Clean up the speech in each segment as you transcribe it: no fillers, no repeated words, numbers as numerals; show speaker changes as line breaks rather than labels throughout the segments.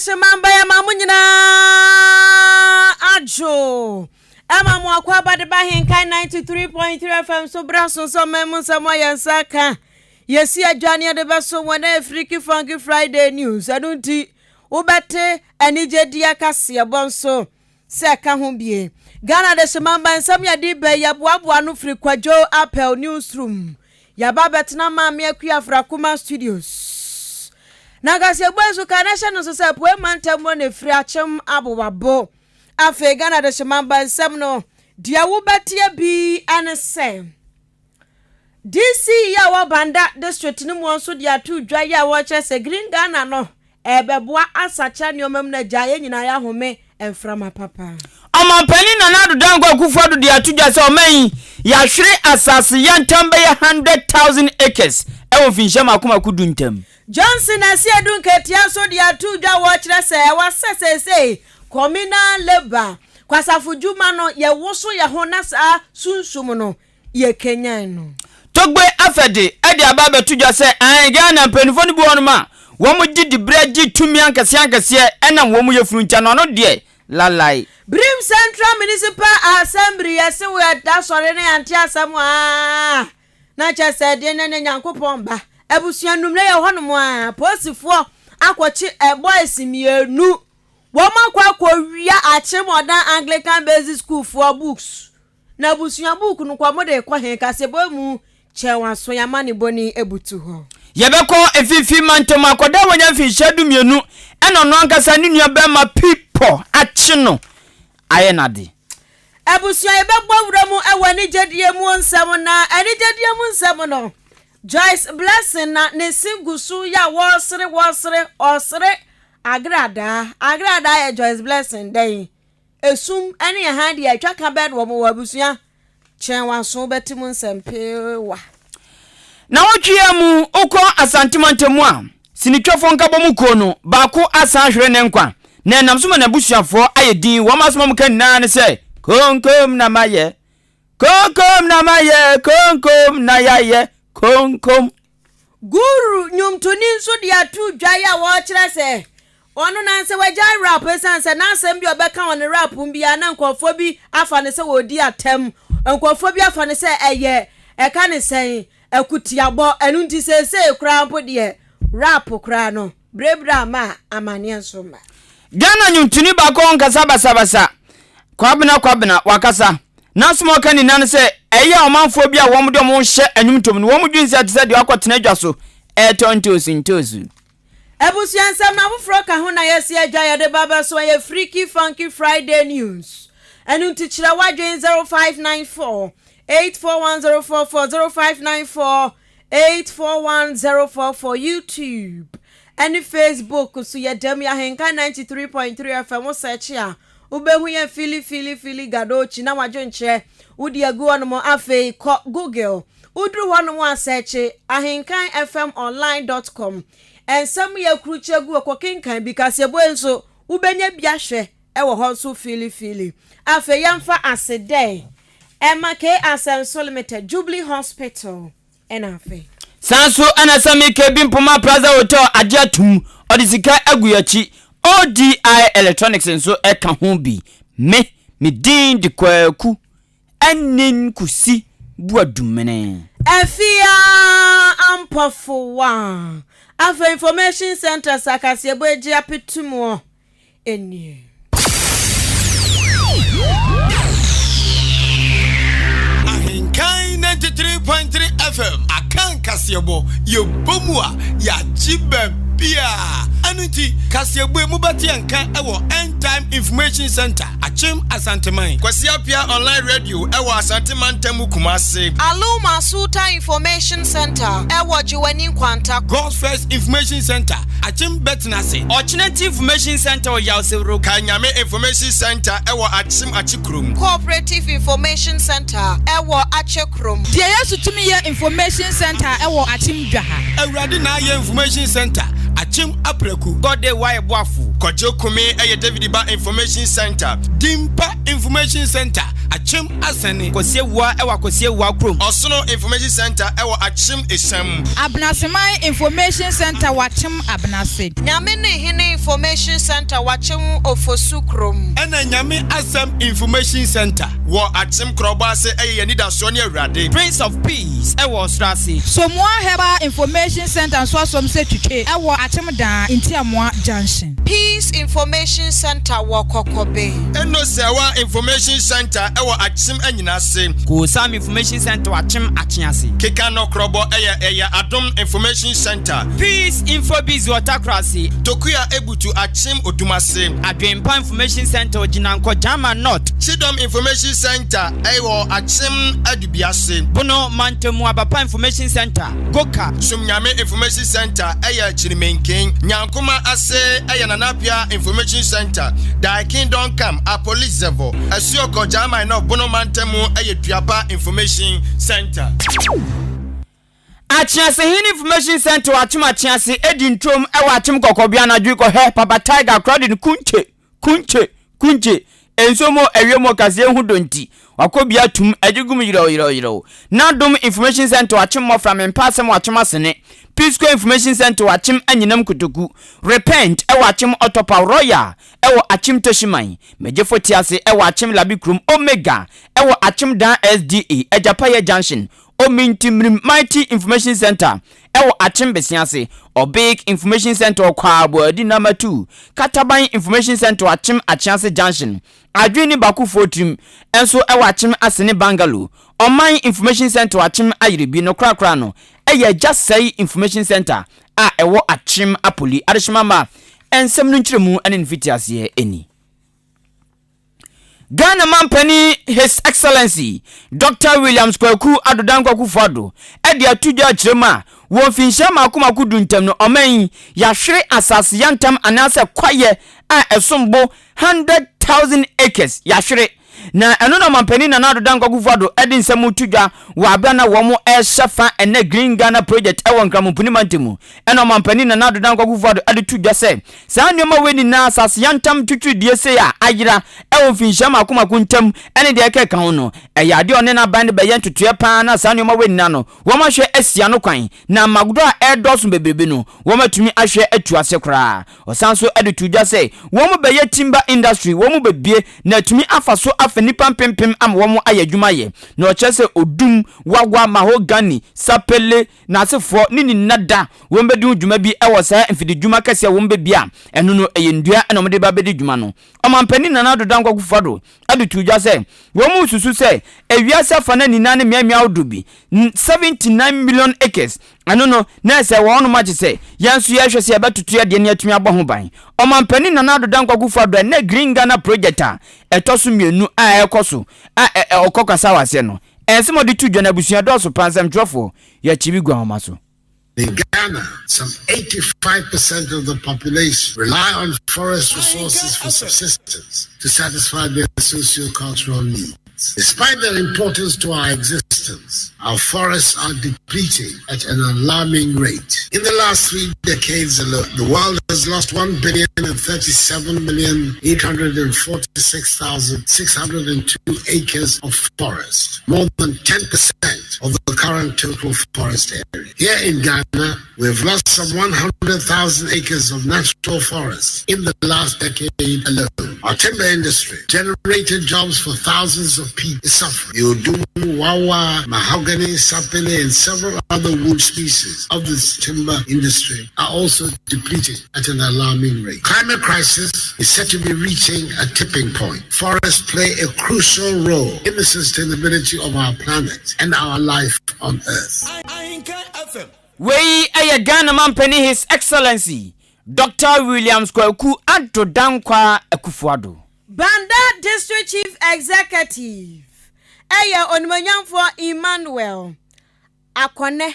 adehyema mba yɛma mo nyinaa adwo. Ɛma mo akɔ aba de ba Henkan 93.3 FM so bra so sɛ ɔman mu nsɛm a yɛn nsa ka. Yɛsi adwa ne yɛde bɛso wɔn a Freaky Funky Friday News. Ɛno nti, wobɛte anigyedie kaseɛbɔ nso sɛ ɛka ho bie. Ghana adehyema mba nsɛm yɛde ba yi yɛboaboa no firi Kwadwo Appel Newsroom. Yɛaba abɛtena Maame Akua Afrakoma Studios. Na kaseɛbɔ yi nso ka na hyɛ no nso sɛ Apuei mantam mu na ɛfiri Akyem Aboabo. Afei Ghana adehyema mba nsɛm no deɛ wobɛteɛ bi ne sɛ DC yi a wɔ Banda district no mu nso de ato dwa yi a wɔkyerɛ sɛ Green Ghana no ɛrebɛboa asakyera nneɛma mu na agya yɛn nyinaa yɛahome mframa papa.
Ɔmanpanin Nana Addo Dankwa Akufo-Addo de ato dwa sɛ ɔman yi yɛahwere asase yantam bɛyɛ 100,000 acres wɔ mfinhyia mmaako mmaako du ntam.
Johnson Asiedu Nketia nso de ato dwa wɔkyerɛ sɛ ɛwɔ sɛ seesei communal labour kwasafo dwuma no yɛwoso yɛn ho na saa sunsum no yɛkanyan no.
Togbe Afɛde de aba abɛto dwa sɛ aane Ghana mpaninfoɔ no bi wɔ hɔnom a wɔn gye diberɛ gye tumi ankɛseɛ ankɛseɛ ɛnam wɔn yafunu nti ano ano deɛ lalai.
Birim Central Municipal Assembly yɛse wo yɛda sɔre na yɛante asɛm aa na kyerɛ sɛ deɛ na ne Nyankopɔn ba abusua nummerɛ yɛ hɔnom a polisifoɔ akɔkye boys mmienu wɔn akɔ akɔwia Akyem Ɔdan Anglican Basic School foɔ books Na abusua book no kɔ mo de kɔ he kasebɔ mu kyɛn waso yama ne bɔni butu hɔ.
Yɛbɛkɔ Mfimfini Mantam akɔda a wanya mfinhyia 12 ɛna ɔno ankasa ne nua barima Pipɔ akye no ayɛ no ade.
Abusua yɛbɛbɔ wura mu wɔ anigyedie mu nsɛm na anigyedie mu nsɛm no Joyce Blessing na ne se gu so yɛ a wɔresere wɔresere ɔresere agradaa agradaa yɛ Joyce Blessing dɛn Esum ne hann deɛ atwa ka bɛn wɔn wɔ abusua kyɛn w'aso wobɛte mu nsɛm peewa.
Nawɔtwe yi ara mu wokɔ Asante mantam mu a, sinitwafoɔ nkabɔmu kuo no baako asan ahwere ne nkwa, na ɛnam so ma n'abusuafoɔ ayɛ din. Wɔn asɛm a wɔka nyinaa ne sɛ, Konkom na mayɛ, konkom na mayɛ, konkom na yɛayɛ, konkom.
Guru nnwomtoni nso de ato dwa yi a wɔrekyerɛ sɛ ɔno nansɛ wagyae rap esiane sɛ n'asɛm bi a ɔbɛka wɔ ne rap mu biara na nkurɔfoɔ bi afa no sɛ ɔredi atɛm, nkurɔfoɔ bi afa no sɛ ɛyɛ ɛka ne sɛn, akutiabɔ, ɛno nti seesei koraa mpo deɛ rap koraa no berɛberɛ amma a amaneɛ nso mma.
Ghana nnwontoni baako a ɔnkasa basabasa, Kwabena Kwabena, wakasa. N'asɛm a ɔka nyinaa ne sɛ ɛyɛ a ɔmanfoɔ bi a wɔde wɔn ho hyɛ nnwomtoɔ mu no, wɔdwene sɛ ɛte sɛ deɛ wɔakɔtena dwa so retɔ ntoosi ntoosi.
Abusua nsɛm no afoforɔ ka ho na yɛasi adwa yɛde ba bɛso ɛyɛ Freaky Funky Friday News. Ɛno nti kyerɛ w'adwene 0594 841044 0594 841044 YouTube ɛne Facebook so yɛda mu yɛ Ahenka 93.3 FM wo search a wobɛhu yɛn Fili Fili Fili Gadochi na w'adwenkyerɛ wode agu hɔnom afei kɔ Google woduru hɔnom a sɛɛkye ahenkan fm online dot com nsɛm yɛ krukyɛ gu hɔ kɔkenkan bi kaseɛbɔ yi nso wobɛnya bi ahwɛ ɛwɔ hɔ nso Fili Fili afei yɛmfa asedɛ ɛma K Asɛnso Limited Jubilee Hospital Ɛna afei.
Saa nso na sɛ meka bi Mpoma Plaza Hotel agye atum, ɔde sika agu yɛakyi. ODI Electronics nso ka ho bi. Me, me din de Kwaku Anin Kusi Boadumene.
Afia Ampɔfowa. Afei Information Centre sɛ akaseɛbɔ agye apetumoɔ nie.
Ahenkan 93.3 FM Akan kaseɛbɔ yɛbɔ mu a yɛagye baabiaa ɛno nti kaseɛbɔ yi mobɛte yɛn nka ɛwɔ End Time Information Center Akyem Asanteman Kwasi Appiah Online Radio ɛwɔ Asante Mantam mu Kumase.
Aluma Sultan Information Center ɛwɔ Gyewane Nkwanta.
God's First Information Center Akyem Bɛtenase.
Ɔkyenati Information Centre wɔ Yawsewuro.
Kanyame Information Centre wɔ Akyem Akyekrom.
Cooperative Information Centre wɔ Akyekrom.
Deɛ Yesu Tumi Yɛ Information Centre wɔ Akyem Dwaha.
Awurade Na Ayɛ Information Centre, Akyem Apraku.
Gode Y Boafo.
Kwadwo Kumi yɛ David Ba Information Centre. Dimpa Information Centre, Akyem Asɛne.
Kwasi Awuah wɔ Akwasi Awuah kurom.
Ɔsono Information Centre wɔ Akyem Esiam.
Abenaseman Information Centre wɔ Akyem Abenase.
Nyame ne Hene Information Centre wɔ Akyem Ofosu kurom.
Ɛna Nyame Asɛm Information Centre wɔ Akyem Korɔbɔ ase yɛ yɛn anidasoɔ ne Awurade.
Prince of Peace wɔ Ɔsoro ase.
Somoa Herbal Information Centre nso asom sɛ twitwe wɔ Akyem Daa, Ntiamoa Junction.
Peace Information Centre wɔ Kɔkɔbe.
Enosewa Information Centre wɔ Akyem Anyinase.
Koosam Information Centre wɔ Akyem Akyease.
Keka Nɔkorɔbɔ yɛ Ɛyɛ Adom Information Centre.
Peace Infobiz wɔ Takorase.
Tokua Ebutu Akyem Odumase.
Adwenpa Information Centre wɔ Gyinankɔ, Gyama North.
Kyidɔm Information Centre wɔ Akyem Adubiase.
Bono Mantamu Abapa Information Centre, Goka.
Somnyame Information Centre yɛ Kyirimenken. Nyankoma ase yɛ Nana Appiah Information Centre, Thy Kingdom Come, Apolizevo, Asuokɔ, Gyamai North, Bono Mantamu yɛ Duapa Information Centre.
Akyeasehene Information Centre wɔ Akyem Akyease edi ntwom wɔ Akyem Kɔkɔbea anadwo yi kɔhwɛ Papa Tiger akora de no kunkye kunkye kunkye nsuo mu awia mu ɔkaseɛ ho dɔ nti wakɔ bi atum agye gum yerɛw yerɛw yerɛw N'adom Information Centre wɔ Akyem Mmɔfra Mempɛ Asɛm wɔ Akyem Asene Pisco Information Centre wɔ Akyem Anyinam Kotoku Repent wɔ Akyem Ɔtɔpaw Royal wɔ Akyem Tehyiman Megyefo Tease wɔ Akyem Labi Kurom Omega wɔ Akyem Dan SDA Agyapayɛ Junction Omintimrim Mighty Information Centre wɔ Akyem Besiase, Obik Information Centre wɔ Kwaaboadi Number 2, Kataban Information Centre wɔ Akyem Akyease Junction, Adwene ne Bakofoɔ Tirim nso wɔ Akyem Asene Bungalow, Ɔman Information Centre wɔ Akyem Ayerebi no korakora no yɛ Agya Sɛe Information Centre a ɛwɔ Akyem Apoli. Adehyema mma nsɛm no nkyerɛmu ne ne mfitiaseɛ ni. Ghana Manpanin His Excellency Dɔkta Williams Kwaku Addo Dankwa Akufo-Addo de ato dwa akyerɛ mu a, wɔ mfinhyia mmaako mmaako du ntam no, ɔman yi, yɛahwere asase yantam anaasɛ kwaeɛ a ɛsom bo 100,000 acres, yɛahwere. Na ɛno na Ɔmanpanin Nana Addo Dankwa Akufo-Addo de nsɛm reto dwa wɔ aberɛ a na wɔn rehyɛ fa ɛnnɛ Green Ghana Project wɔ Nkramompuni mantam mu. Ɛna Ɔmanpanin Nana Addo Dankwa Akufo-Addo de to dwa sɛ, Saa nneɛma wei nyinaa, asase yantam twitwiridie sei a ayera wɔ mfinhyia mmaako mmaako ntam ne deɛ ɛkeka ho no, ɛyɛ adeɛ a ɔne n'aban no bɛyɛ ntotoeɛ pa ara na saa nneɛma wei nyinaa no, wɔahwɛ asi ano kwan na ama agorɔ a ɛredɔɔso bebrebe no, wɔatumi ahwɛ atu ase koraa. Ɔsan nso de too dwa sɛ, wɔbɛyɛ timber industry, wɔbɛbue na atumi afa so afa nnipa mpempem ama wɔayɛ adwuma ayɛ. Na ɔkyerɛ sɛ odum, wawa, mahogany, sapele, N'asefoɔ ne ne nna da wɔbɛdi ho dwuma bi wɔ saa mfididwuma kɛseɛ a wɔbɛbue a ɛno no ɛyɛ nnua na wɔde ba bɛdi dwuma no. Ɔmanpanin Nana Addo Dankwa Akufo-Addo de too dwa sɛ wɔresusu sɛ ewiase afanan nyinaa ne mmeammea ahodoɔ bi, 79 million acres, ɛno no na ɛsɛ wɔ hɔnom agye sɛ yɛn nso yɛhwɛ sɛ yɛbɛtoto yɛn deɛ na yɛatumi abɔ ho ban. Ɔmanpanin Nana Addo Dankwa Akufo-Addo ɛnnɛ Green Ghana Project a ɛtɔ so mmienu a ɛrekɔ so a ɔkɔ kasa wɔ aseɛ no, Nsɛm a ɔde to dwa no abusua dɔɔso paa nsɛmtwerɛfoɔ yɛ kyi bi gu ahoma so.
In Ghana, some 85% of the population rely on forest resources for subsistence to satisfy their socio-cultural needs. Despite their importance to our existence, our forests are depleting at an alarming rate. In the last three decades alone, the world has lost 1 billion and 37 million 846,602 acres of forest, more than 10% of the current total forest area. Here in Ghana, we have lost some 100,000 acres of natural forest in the last decade alone. Our timber industry generated jobs for thousands of people suffering. The Wawa, mahogany, sapele, and several other wood species of this timber industry are also depleted at an alarming rate. Climate crisis is said to be reaching a tipping point. Forests play a crucial role in the sustainability of our planet and our life on Earth.
Wei yɛ Ghana Mampanin His Excellency Doctor Williams Kwaku Addo Dankwa Akufo-Addo.
Banda District Chief Executive yɛ Onimuonyamfoɔ Emmanuel Akɔnɛ.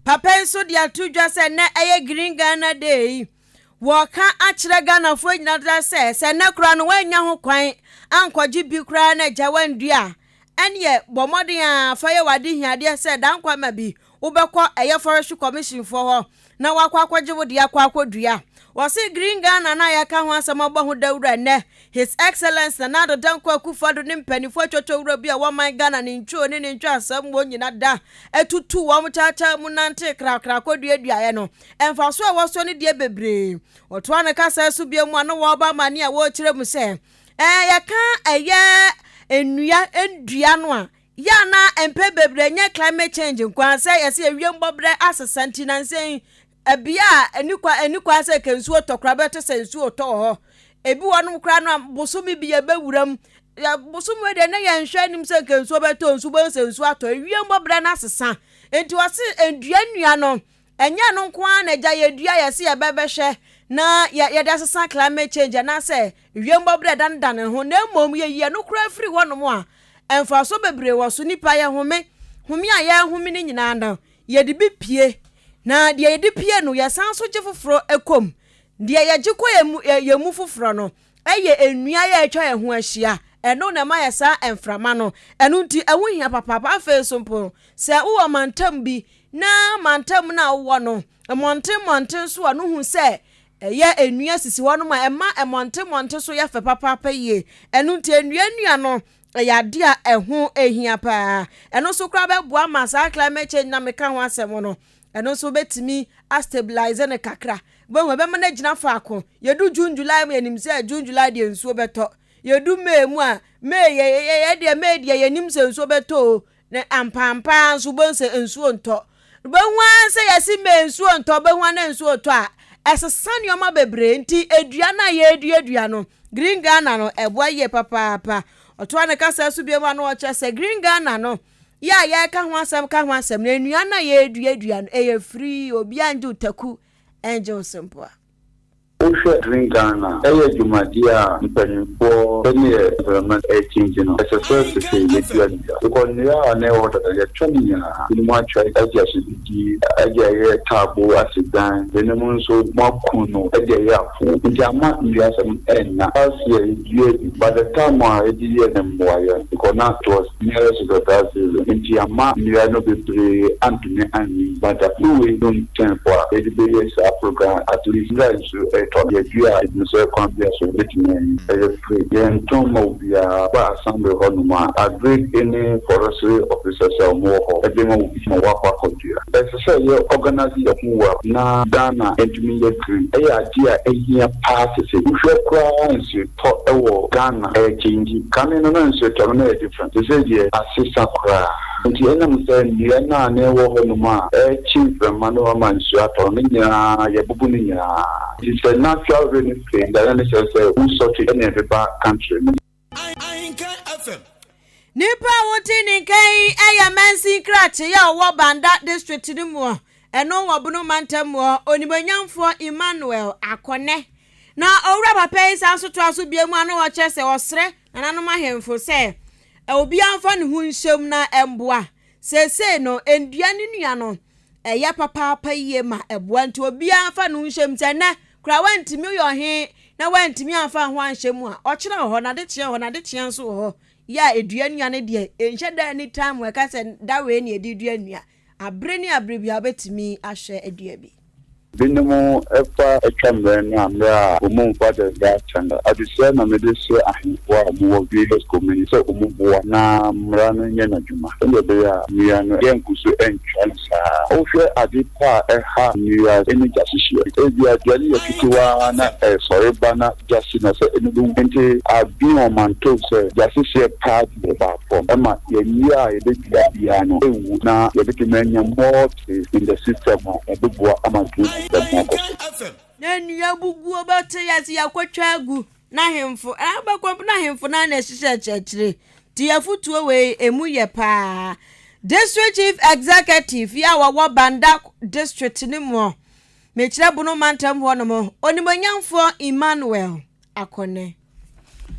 Papa yi nso de ato dwa sɛ nnɛ ɛyɛ Green Ghana Day yi, wɔreka akyerɛ Ghanafoɔ nyinaa sɛ, sɛ nnɛ koraa no woannya ho kwan ankɔgye bi koraa na agya woandua a, ɛneɛ bɔ mmɔden ara fa yɛ w'adehiadeɛ sɛ Dankwama bi. wobɛkɔ ɛyɛ Forestry Commission foɔ hɔ na woakɔ akɔgye wo deɛ akɔ akɔdua. Wɔse Green Ghana no a yɛka ho asɛm abɔ ho dawuro ɛnnɛ, His Excellence Nana Addo Dankwa Akufo-Addo ne mpaninfoɔ atwatwawura bi a ɛwɔ man Ghana ne ntwoo ne ne ntwaasɛm wɔ nyina da atutu wɔn kyaakyaa mu nantee krakra kɔduaduaeɛ no, mfasoɔ a ɛwɔ soɔ no deɛ bebree. Wɔtoa ne kasa so bio mu a na wɔreba amane a wɔrekyerɛ mu sɛ, ɛɛ yɛka ɛyɛ nnua ndua no a, yɛ a na mpɛn bebree ɛnyɛ climate change nko ara sɛ yɛsɛ ewiem bɔberɛ asesa nti nansa yi Bea a ɛni kwan ɛni kwan sɛ nka nsuo tɔ koraa bɛte sɛ nsuo tɔ wɔ hɔ. Ebi wɔ nom koraa no a bosome bi yɛbɛwura mu. Bosome wei deɛ na yɛnhwɛ anim sɛ nka nsuo bɛtɔ nso wobɛhu sɛ nsuo atɔ. Ewiem bɔberɛ no asesa. Nti wɔse nnua nnua no ɛnyɛ ɛno nko ara na agya yɛdua yɛse yɛbɛbɛhwɛ na yɛde asesa climate change anaasɛ wiem bɔberɛ danedane ne ho na mmom yɛyi ɛno koraa firi hɔnom a mfasoɔ bebree wɔ so. Nnipa yɛhome, home a yɛhome no nyinaa no Yɛde bi pue, na deɛ yɛde pue no, yɛsan nso gye foforɔ kɔ mu. Deɛ yɛgye kɔ yɛn mu, yɛn mu foforɔ no yɛ nnua a atwa yɛn ho ahyia. Ɛno na ɛma yɛ saa mframa no. Ɛno nti, ɛho hia papaapa. Afei nso mpo, sɛ wowɔ mantam bi na mantam no a wowɔ no, mmɔnten mmɔnten so a, no hu sɛ ɛyɛ nnua sisi hɔnom a, ɛma mmɔnten mmɔnten so yɛ fɛ papaapa yie. Ɛno nti, nnua nnua no, Ɛyɛ adeɛ a ɛho hia paa. Ɛno nso koraa bɛboa ma saa climate change na meka ho asɛm no, ɛno nso bɛtumi a stabilize no kakra. Wobɛhu ɛbɛma no agyina faako. Yɛdu June, July mu yɛnim sɛ June, July deɛ nsuo bɛtɔ. Yɛdu May mu a, May yɛ yɛ deɛ May deɛ yɛnim sɛ nsuo bɛtɔ o. Na ampaampa ara nso wobɛhu sɛ nsuo ntɔ. Wobɛhu ara sɛ yɛse May nsuo ntɔ, wobɛhu ara na nsuo retɔ a, ɛsesa nneɛma bebree. Nti dua no a yɛreduadua no, Green Ghana no, ɛboa yie papaapa. Ɔtoa ne kasa so bio a na ɔkyerɛ sɛ Green Ghana no, yɛ a yɛreka ho asɛm ka ho asɛm no, nnua no a yɛreduadua no, ɛyɛ free, obiara ngye wo taku, ɛngye wo sempoa.
Wohwɛ Green Ghana a, ɛyɛ dwumadie a mpaninfoɔ sɛdeɛ mframa ɛrekyingye no, ɛsɛ sɛ sesei yɛdua nnua. Because nnua a na ɛwɔ hɔ dada yɛatwa ne nyinaa. Binom atwa de ahyɛ bidie, de ayɛ taaboo ase dan, binom nso wɔaku no de ayɛ afuo. Nti ama nnua asɛm ɛnna. Last year yɛduaa bi but the time a yɛde yɛɛ no mmoayɛ because na it was nearest to the dry season nti amma nnua no bebree antumi anyin but afe wei June tenth a yɛde bɛyɛ saa program at least nwura nsu retɔ no yɛdua a yɛnim sɛ kwan biara so ɛbɛtumi anyin. Ɛyɛ free yɛntɔn mma obiara. Woba assembly hɔ nom a agric ne forestry officers a wɔwɔ hɔ bɛma wo bi ma woakɔ akɔdua. Ɛsɛ sɛ yɛ organise yɛ ho well na Ghana ntumi nyɛ green. Ɛyɛ adeɛ a ɛhia paa sesei. Wohwɛ koraa nsuotɔ wɔ Ghana ɛɛchange. Kane no na nsuotɔ no na ɛyɛ different. Sesei deɛ asesa koraa. Nti ɛnam sɛ nnua no a na ɛwɔ hɔ nom a ɛɛkye mframa no ama nsuo atɔ no ne nyinaa yɛabubu ne nyinaa. Nti sɛ natural rain firi a na ne kyerɛ sɛ wusɔte na ɛbeba country no mu.
Ahenkan FM.
Nipa a wote ne nka yi yɛ mansin krakye a ɔwɔ Banda District no mu, ɛno wɔ Bono Mantam mu, Onimuonyamfoɔ Emmanuel Akɔnɛ. Na owura papa yi san nso toa so bie mu a na ɔkyerɛ sɛ ɔsrɛ nananom ahemfo sɛ obiara mfa ne ho nhyɛ mu na ɛmboa. Seesei no, nnua ne nnua no, ɛyɛ papaapa yie ma ɛboa nti obiara mfa ne ho nhyɛ mu. Sɛ nnɛ koraa woantumi woyɛ ɔhe na woantumi amfa ho anhyɛ mu a, ɔkyena wɔ hɔ, n'adekyeɛ wɔ hɔ, n'adekyeɛ nso wɔ hɔ. Yɛ a ɛdua nnua no deɛ, ɛnhyɛ da any time ɛka sɛ da wei na yɛde dua nnua. Abere ne abere biara wobɛtumi ahwɛ adua bi.
Binom fa twa mmerɛ no a mmerɛ a wɔn mfa the right channel. Adesrɛ na mede srɛ ahemfo a wɔn wɔ various community sɛ wɔn boa na mmara no nyɛ n'adwuma sɛdeɛ ɛbɛyɛ a nnua no yɛnko so ntwa no saa. Wohwɛ ade pa a ɛha nnua ne gyahyehyeɛ. Ebia dua no yɛ ketewa ara na ɛsɔre ba na gya hye no sɛ ɛno bɛwu. Nti adwene wɔn mantew sɛ gyahyehyeɛ paa deɛ ba fam ɛma yɛn nnua a yɛbɛdua biara no ɛnwu na yɛbɛtumi anya more trees in the system a ɛbɛboa ama green system no akɔ so.
Na nnua buguo bɛte yɛ sɛ yɛakɔtwa agu na ahemfo abɛkɔ mpo na ahemfo no ara na ɛhyehyɛ akyerɛkyerɛ nti afotuo wei emu yɛ paa. District Chief Executive yi a wɔwɔ Banda District no mu mekyerɛ Bono mantam hɔ nom Onimuonyamfoɔ Emmanuel Akɔne.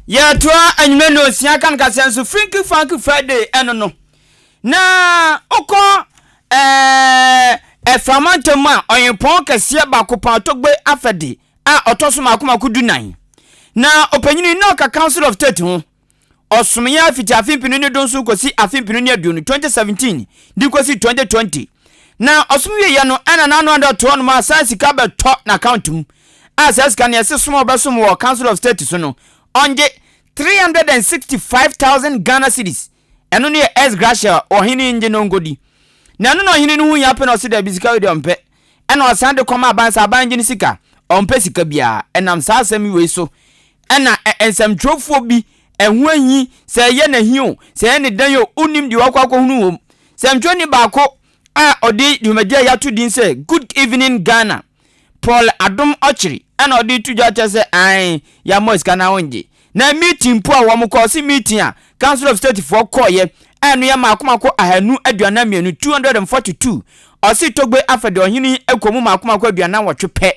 Yɛtoa anwummerɛ nnɔnsia ka no kaseɛ nso Frinky Funky Friday ɛno no na wokɔ ɛɛ ɛfa mantam a ɔyempɔn kɛseɛ baako paa Togbe Afɛde a ɔtɔ so mako mako 14 na ɔpanyini na ɔka Council of State ho. Ɔsomeeɛ ara fiti afe mpenu ne dunson kɔsi afe mpenu ne aduonu, 2017, de kɔsi 2020. Na ɔsom wieɛ no ɛna n'ano ada to hɔnom a saa sika bɛtɔ n'account mu a saa sika no yɛse som a ɔbɛsom wɔ Council of State so no ɔngye 365,000 Ghana cedis ɛno no yɛ ex gratia ɔhene yi ngye na ɔnkɔdi. Na ɛno na ɔhene no hu yɛ apɛ na ɔse daabi sika wei deɛ ɔmpɛ ɛna ɔsan de kɔma aban sɛ aban ngye ne sika ɔmpɛ sika biara ɛnam saa asɛm wei so ɛna nsɛmtwerɛfoɔ bi ɛho ahi sɛ ɛyɛ n'ahi o sɛ ɛyɛ ne dan o wonnim deɛ wakɔ akɔhunu wɔ mu. Sɛmtwerɛni baako a ɔde dwumadi a yɛato din sɛ Good Evening Ghana, Paul Adom Ɔkyere ɛna ɔde reto dwa kyerɛ sɛ ae yɛammɔ sika na wongye. Na meeting mpo a wɔn kɔɔ, ɔse meeting a Council of State foɔ kɔɔyɛ a ɛno yɛ mmaako mmaako 242, 242, ɔse Togbe Afɛde ɔhene yi kɔ mu mmaako mmaako 48 pɛ.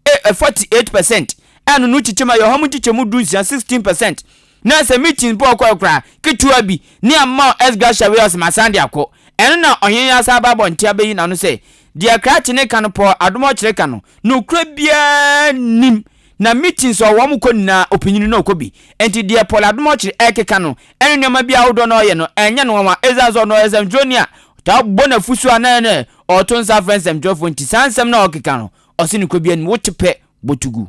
E 48 percent a no no kyekyɛm a ɛyɛ ɔha mu nkyekyɛmu dunsia, 16 percent, na sɛ meeting mpo a ɔkɔɛ koraa, ketewa bi, ne ama S. Gracia wei a ɔse masan de akɔ. Ɛno na ɔhene yi asan aba abɔnten abɛyi n'ano sɛ, deɛ krakye no ka no Paul Adom Ɔkyere ka no, nokorɛ biara nnim, na meetings a wɔn kɔ nyinaa ɔpanyini no ɔkɔ bi. Enti deɛ Paul Adom Ɔkyere ɛrekeka no, ɛne nneɛma bi ahodoɔ na ɔyɛ no, ɛnyɛ no nwanwa, ɛsiane sɛ ɔno ɔyɛ nsɛmtwerɛni a ɔtaa bɔ n'afusuo a na ɛne ɔreto nsa afrɛ nsɛmtwerɛfoɔ nti saa nsɛm no a ɔrekeka no, Ɔse no kɔ bi anim wote pɛ bɔtu gu.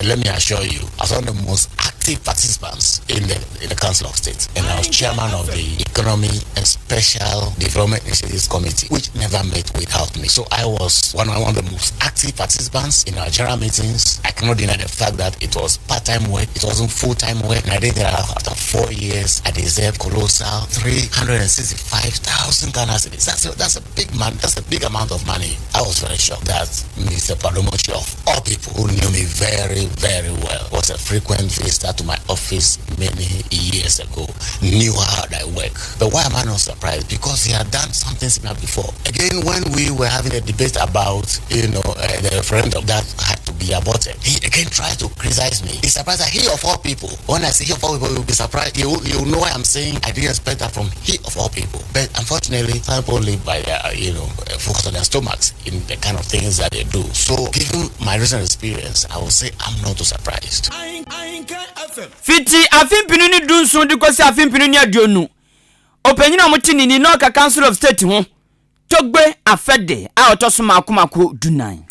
Let me assure you, as one of the most active participants in the, in the Council of State, and I was chairman of the Economy and Special Development Initiatives Committee, which never met without me. So I was one, one of the most active participants in our general meetings. I cannot deny the fact that it was part-time work, it wasn't full-time work. And I did that after four years, I deserved colossal 365,000 Ghana cedis. That's a, that's a big man, that's a big amount of money. I was very shocked that Mr. Palomochi, of all people who knew me very, very well, was a frequent visitor to my office many years ago, knew how I work. But why am I not surprised? Because he had done something similar before. Again, when we were having a debate about, you know, uh, the referendum that had to be aborted, he again tried to criticize me. He's surprised that he of all people, when I say he of all people, he will be surprised. He will, he will know why I'm saying I didn't expect that from he of all people. But unfortunately, some people live by their, uh, you know, uh, focus on their stomachs in the kind of things that they do. So, given my recent experience, I will say I'm not too surprised.
Fiti afe mpenu ne dunson de kɔsi afe mpenu ne aduonu, ɔpanyin a wɔte ne ni na ɔka Council of State ho, Togbe Afede a ɔtɔ so mmaako mmaako dunan.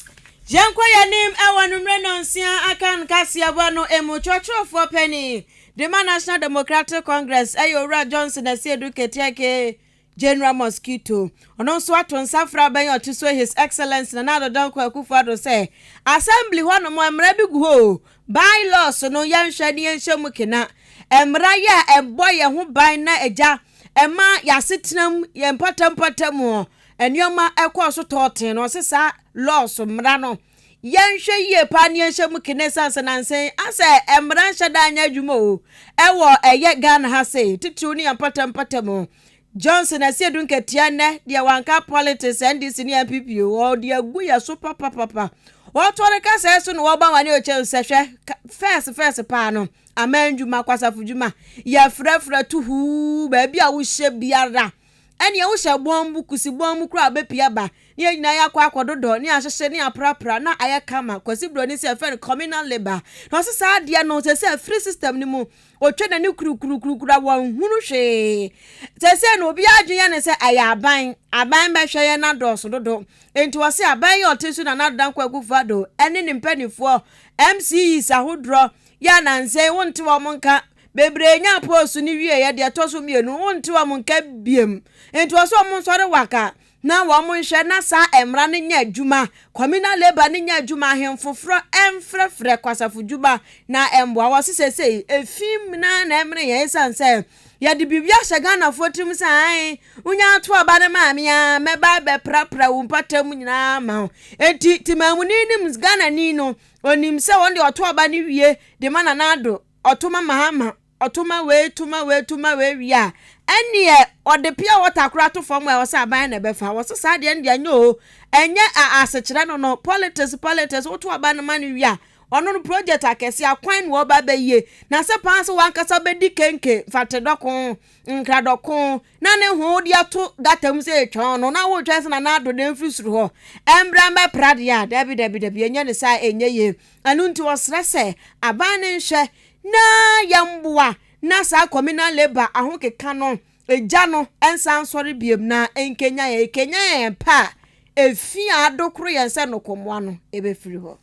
Yɛnkɔ yɛn anim wɔ anwummere nnɔnsia Akan kaseɛbɔ no mu. Kyerɛkyerɛfoɔ panin de ma National Democratic Congress yɛ Owura Johnson Asiedu Ketiake General Mosquito. Ɔno nso ato nsa frɛ abɛn a ɔte so His Excellency Nana Addo Dankwa Akufo-Addo sɛ Assembly hɔnom mmara bi gu hɔ o, By-laws no yɛnhwɛ na yɛnhyɛ mu kena. Mmara yi a ɛbɔ yɛn ho ban na agya ɛma yɛn asetenam, yɛn mpatampata mu nneɛma ɛkɔɔ so tɔɔten no, ɔse saa laws mmara no yɛnhwɛ yie paa na yɛnhyɛ mu kene ɛsiane sɛ nansa yi asɛ mmara nhyɛ da nyɛ adwuma o ɛwɔ ɛyɛ Ghana ha sei titiriw ne yɛn mpatampata mu. Johnson Asiedu Nketia nnɛ deɛ wanka politics NDC ne NPP o ɔde agu yɛ so papapapa. Wɔtɔre kasɛɛ so na wɔba wane ɔkyɛn sɛ hwɛ fɛs fɛs paa no aman dwuma kwasafo dwuma yɛfrɛfrɛ to huu baabi a wohyɛ biara ɛneɛ wohyɛ bɔn mu kusi bɔn mu koraa bɛpia ba ne yɛn nyinaa yɛakɔ akɔdodɔ ne ahyehyɛ ne aprapra na ayɛ kama Kwasi Broni sɛ ɛfɛ no communal labour na ɔse saa adeɛ no sɛ sɛ free system no mu Ɔtwa n'ani kurukurukurukuru a wɔnhunu hwee. Seesei no obiara adwene yɛ ne sɛ ɛyɛ aban. Aban bɛhwɛ yɛn adɔɔso dodo. Enti wɔse aban yi a ɔte so Nana Addo Dankwa Akufo-Addo ne ne mpanimfoɔ, MCEs ahodoɔ yi a nansa yi wonte wɔn nka bebree nyaa post no wieeɛ deɛ ɛtɔ so mmienu wonte wɔn nka biom. Enti wɔse wɔn nsɔre waka na wɔn nhwɛ na saa mmara no nyɛ adwuma, communal labour no nyɛ adwuma, ahemfo forɔ mfrɛfrɛ kwasafo dwuma na ɛmmoa. Wɔse seesei efi mena na ɛmene yɛn esiane sɛ yɛde biribi ahyɛ Ghanafoɔ tirim sɛ ae wonya ato aba no maa me a mɛba abɛprapra wo mpata mu nyinaa ma wo. Enti temamuni nim Ghanani no onim sɛ wɔn deɛ ɔto aba no wie de ma Nana Addo, ɔto ma Mahama, Ɔto ma wei, to ma wei, to ma wei wie a, ɛnneɛ ɔde pure water koraa to fam a ɛwɔ sɛ aban na ɛbɛfa. Wɔse saa deɛ no deɛ ɛnyɛ o. Ɛnyɛ a asekyerɛ no no. Politics, politics, woto aba no ma no wie a, ɔno no project akɛseɛ, akwan na ɔba abɛyie. Na sɛ paa sɛ w'ankasa bɛdi kenke, mfatedɔko, nkradɔko, na ne ho wode ato gata mu sɛ ɛtwɛn no, na wotwɛn sɛ Nana Addo na ɛmfiri soro hɔ ɛmbra mmɛpra deɛ a, dabi, dabi, dabi, ɛnyɛ ne saa, ɛnyɛ yie. Ɛno nti wɔsrɛ sɛ aban no nhwɛ na yɛmboa na saa communal labour ahokeka no, egya no nsan nsɔre biom na ɛnkenyan yɛn. Ɛkenyan yɛn pɛ a, Efi a adokoro yɛn sɛ nnokomoa no bɛfiri hɔ.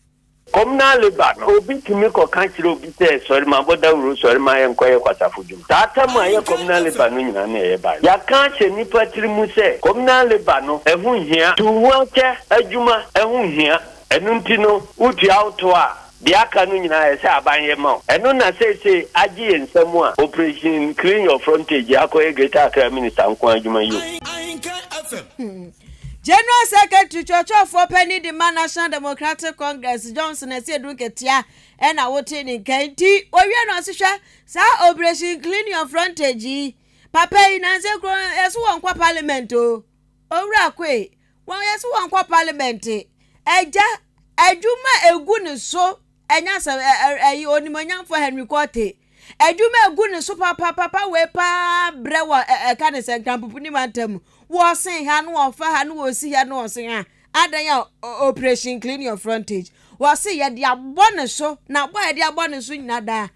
Communal labour no, obi tumi kɔka kyerɛ obi sɛ sɔre ma bɔ dawuro, sɔre ma yɛnkɔyɛ kwasafo dwuma. Saa tam a ɛyɛ communal labour no nyinaa na ɛyɛ bae. Yɛaka ahyɛ nnipa tiri mu sɛ communal labour no, ɛho nhia. Tu ho akyɛ adwuma, ɛho nhia. Ɛno nti no, wotua wo toɔ a, deɛ aka no nyinaa ɛsɛ sɛ aban yɛ ma wo. Ɛno na seesei agye yɛn nsa mu a Operation Clean Your Frontage akɔyɛ Greater Accra Minister nko ara adwuma yi o.
General Secretary Kyerɛkyerɛfoɔ panin de ma National Democratic Congress Johnson Asiedu Nketia ɛna wotee ne nka nti wɔwie no ɔse hwɛ saa Operation Clean Your Frontage yi papa yi nansa kuro yɛso wɔn kɔ parliament o owura koe wɔn yɛso wɔn kɔ parliament agya adwuma egu ne so Ɛnyɛ asɛm ɛ ɛ ɛyi onimonyamfoɔ Henry Quartey. Adwuma egu ne so papapapa wei paa brɛ wɔ ɛ ɛka ne sɛ Nkranpopo ne mantam. Wɔsen ha no wɔfa ha no wɔsi ha no wɔsen ha. Adan a operation clean your frontage. Wɔse yɛde abɔ ne so na abɔ a yɛde abɔ ne so nyina daa.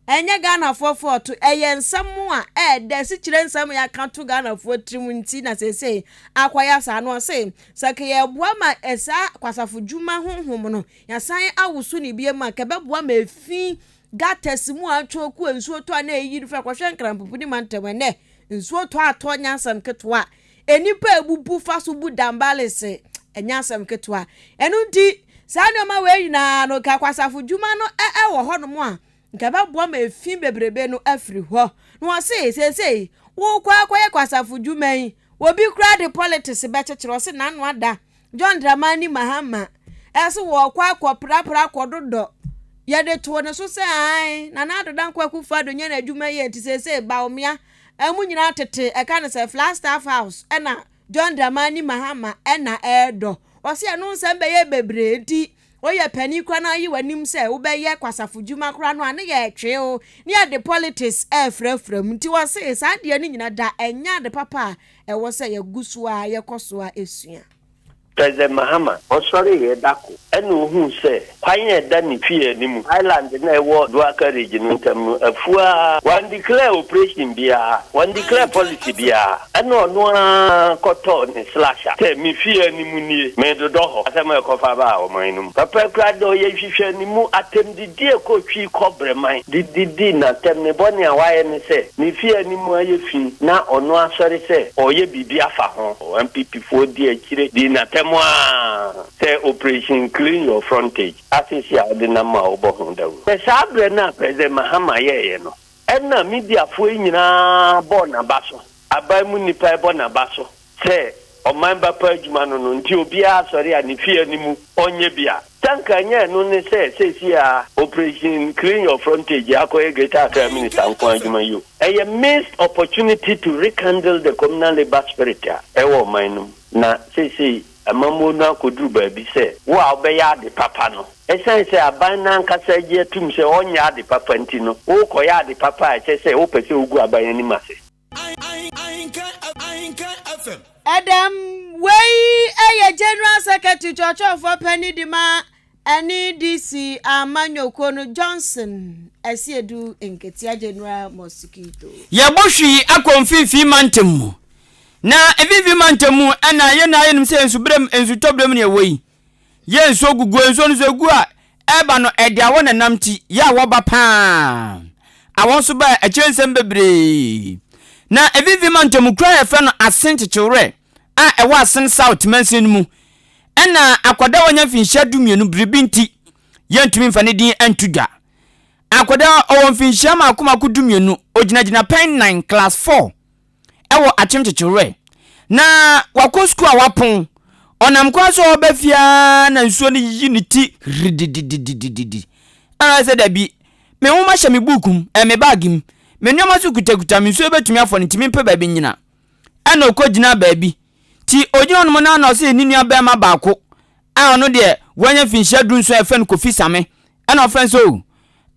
Ɛnyɛ Ghanafoɔ fɔɔto, ɛyɛ nsɛm a ɛɛdɛ, asikyire nsɛm a yɛaka to Ghanafoɔ tirim nti na seesei akɔyɛ saa no. Ɔse, sɛ nka yɛboa ma saa kwasafo dwuma honhom no, yɛasan awoso no biom a, nka ɛbɛboa ma efi gutters mu a atwɔku a nsuo tɔ a na ɛyi no firi akɔhwɛ Nkranpopo ne mantam ɛnnɛ. Nsuo tɔ atɔ nyɛ asɛm ketewa. Nnipa a ebubu fa so bu dambalese, ɛnyɛ asɛm ketewa. Ɛno nti, saa nneɛma wei nyinaa no, nka kwasafo dwuma no wɔ hɔnom a, nka ɛbɛboa ma efi bebrebe no afiri hɔ. Na wɔse, seesei, wokɔ akɔyɛ kwasafo dwuma yi, obi koraa de politics bɛkyekyere, ɔse n'ano ada. John Dramani Mahama, ɛse wɔkɔ akɔprapra akɔdodɔ. Yɛde too ne so sɛ ae, Nana Addo Dankwa Akufo-Addo nyɛ n'adwuma yie nti seesei Bawumia, Ɛmu nyinaa tete ɛka no sɛ Flagstaff House ɛna John Dramani Mahama ɛna ɛɛdɔ. Ɔse ɛno nsɛm bɛyɛ bebree nti woyɛ panin koraa na ayi w'anim sɛ wobɛyɛ kwasafo dwuma koraa no a ne yɛ ɛtwee wo ne yɛde politics ɛɛfrafra mu nti ɔse saa deɛ no nyina da ɛnyɛ ade papa a ɛwɔ sɛ yɛgu so a yɛkɔ so a ɛsua.
President Mahama, ɔsɔreeɛ da ko ɛna ohuu sɛ kwan a ɛda ne fie anim, island no a ɛwɔ Duaka Ridge no ntam no afu ara. Wandeclare operation biara, wandeclare policy biara, ɛna ɔno ara kɔtɔɔ ne slasher sɛ me fie anim nie, meredodɔ hɔ. Asɛm a ɛkɔfa baa ɔman no mu. Papa koraa deɛ ɔyɛ nhwehwɛanimu, atɛmdidie kɔtwi kɔ brɛman de didi n'atɛm. Ne bɔne a wayɛ ne sɛ ne fie anim ayɛ fi na ɔno asɔre sɛ ɔreyɛ biribi afa ho. NPP foɔ di akyire dii n'atɛm ara sɛ operation clean your frontage asese a wode nam a wobɔ ho dawuro. Sɛ saa berɛ no a President Mahama yɛeɛ no ɛna mediafoɔ yi nyinaa bɔɔ n'aba so, aban mu nnipa ɛbɔ n'aba so sɛ ɔman ba pa adwuma no no nti obiara sɔre a ne fie anim ɔnyɛ bi a, sɛ anka ɛnyɛ ɛno ne sɛ seesei ara operation clean your frontage akɔyɛ Greater Accra Minister nko ara adwuma yi o. Ɛyɛ missed opportunity to rekindle the communal labour spirit a ɛwɔ ɔman no mu na seesei amammuo no akɔduru baabi sɛ wo a wobɛyɛ ade papa no, ɛsiane sɛ aban no ankasa agye atum sɛ ɔnyɛ ade papa nti no, worekɔyɛ ade papa a ɛkyerɛ sɛ wopɛ sɛ wogu aban anim ase.
Ɛdɛm wei yɛ General Secretary Kyerɛkyerɛfoɔ Panin de ma NDC amanyɔkuo no Johnson Asiedu Nketia General Mosquito.
Yɛbɔ hwii akɔ mfimfini mantam mu. Na mfimfini mantam mu na yɛn nyinaa yɛnim sɛ nsuberem, nsutɔberem na ɛwɔ yi. Yɛ nsuo guguo, nsuo no nso ɛgu a, ɛba no ɛde awɔ na ɛnam nti, yɛ awɔ ba paa. Awɔ nso ba a, ɛkyerɛ nsɛm bebree. Na mfimfini mantam mu kuro a yɛfrɛ no Asen Kyekyewerɛ a ɛwɔ Asen South mansin no mu ɛna akwadaa a wanya mfinhyia dumienu biribi nti yɛntumi mfa ne din nto dwa. Akwadaa a ɔwɔ mfinhyia mako mako dumienu, ogyina gyinapɛn nnan, class 4, ɛwɔ Akyem Kyekyewerɛ. Na wakɔ sukuu a wapɔn. Ɔnam kwan so a ɔreba fie ara na nsuo no yiyi ne ti rididididididi. Ɛna ɔyɛ sɛ dabi, me nwoma hyɛ me buuku mu, ɛɛ me baage mu. Me nneɛma nso kutakuta me, nsuo yi bɛtumi afɔ no nti mempɛ baabi nnyina. Ɛna ɔkɔgyinaa baabi. Nti ɔgyina hɔnom no ara na ɔse ne nua barima baako a ɔno deɛ wanya mfinhyia dunson a yɛfrɛ no Kofi Same ɛna ɔfrɛ no sɛ o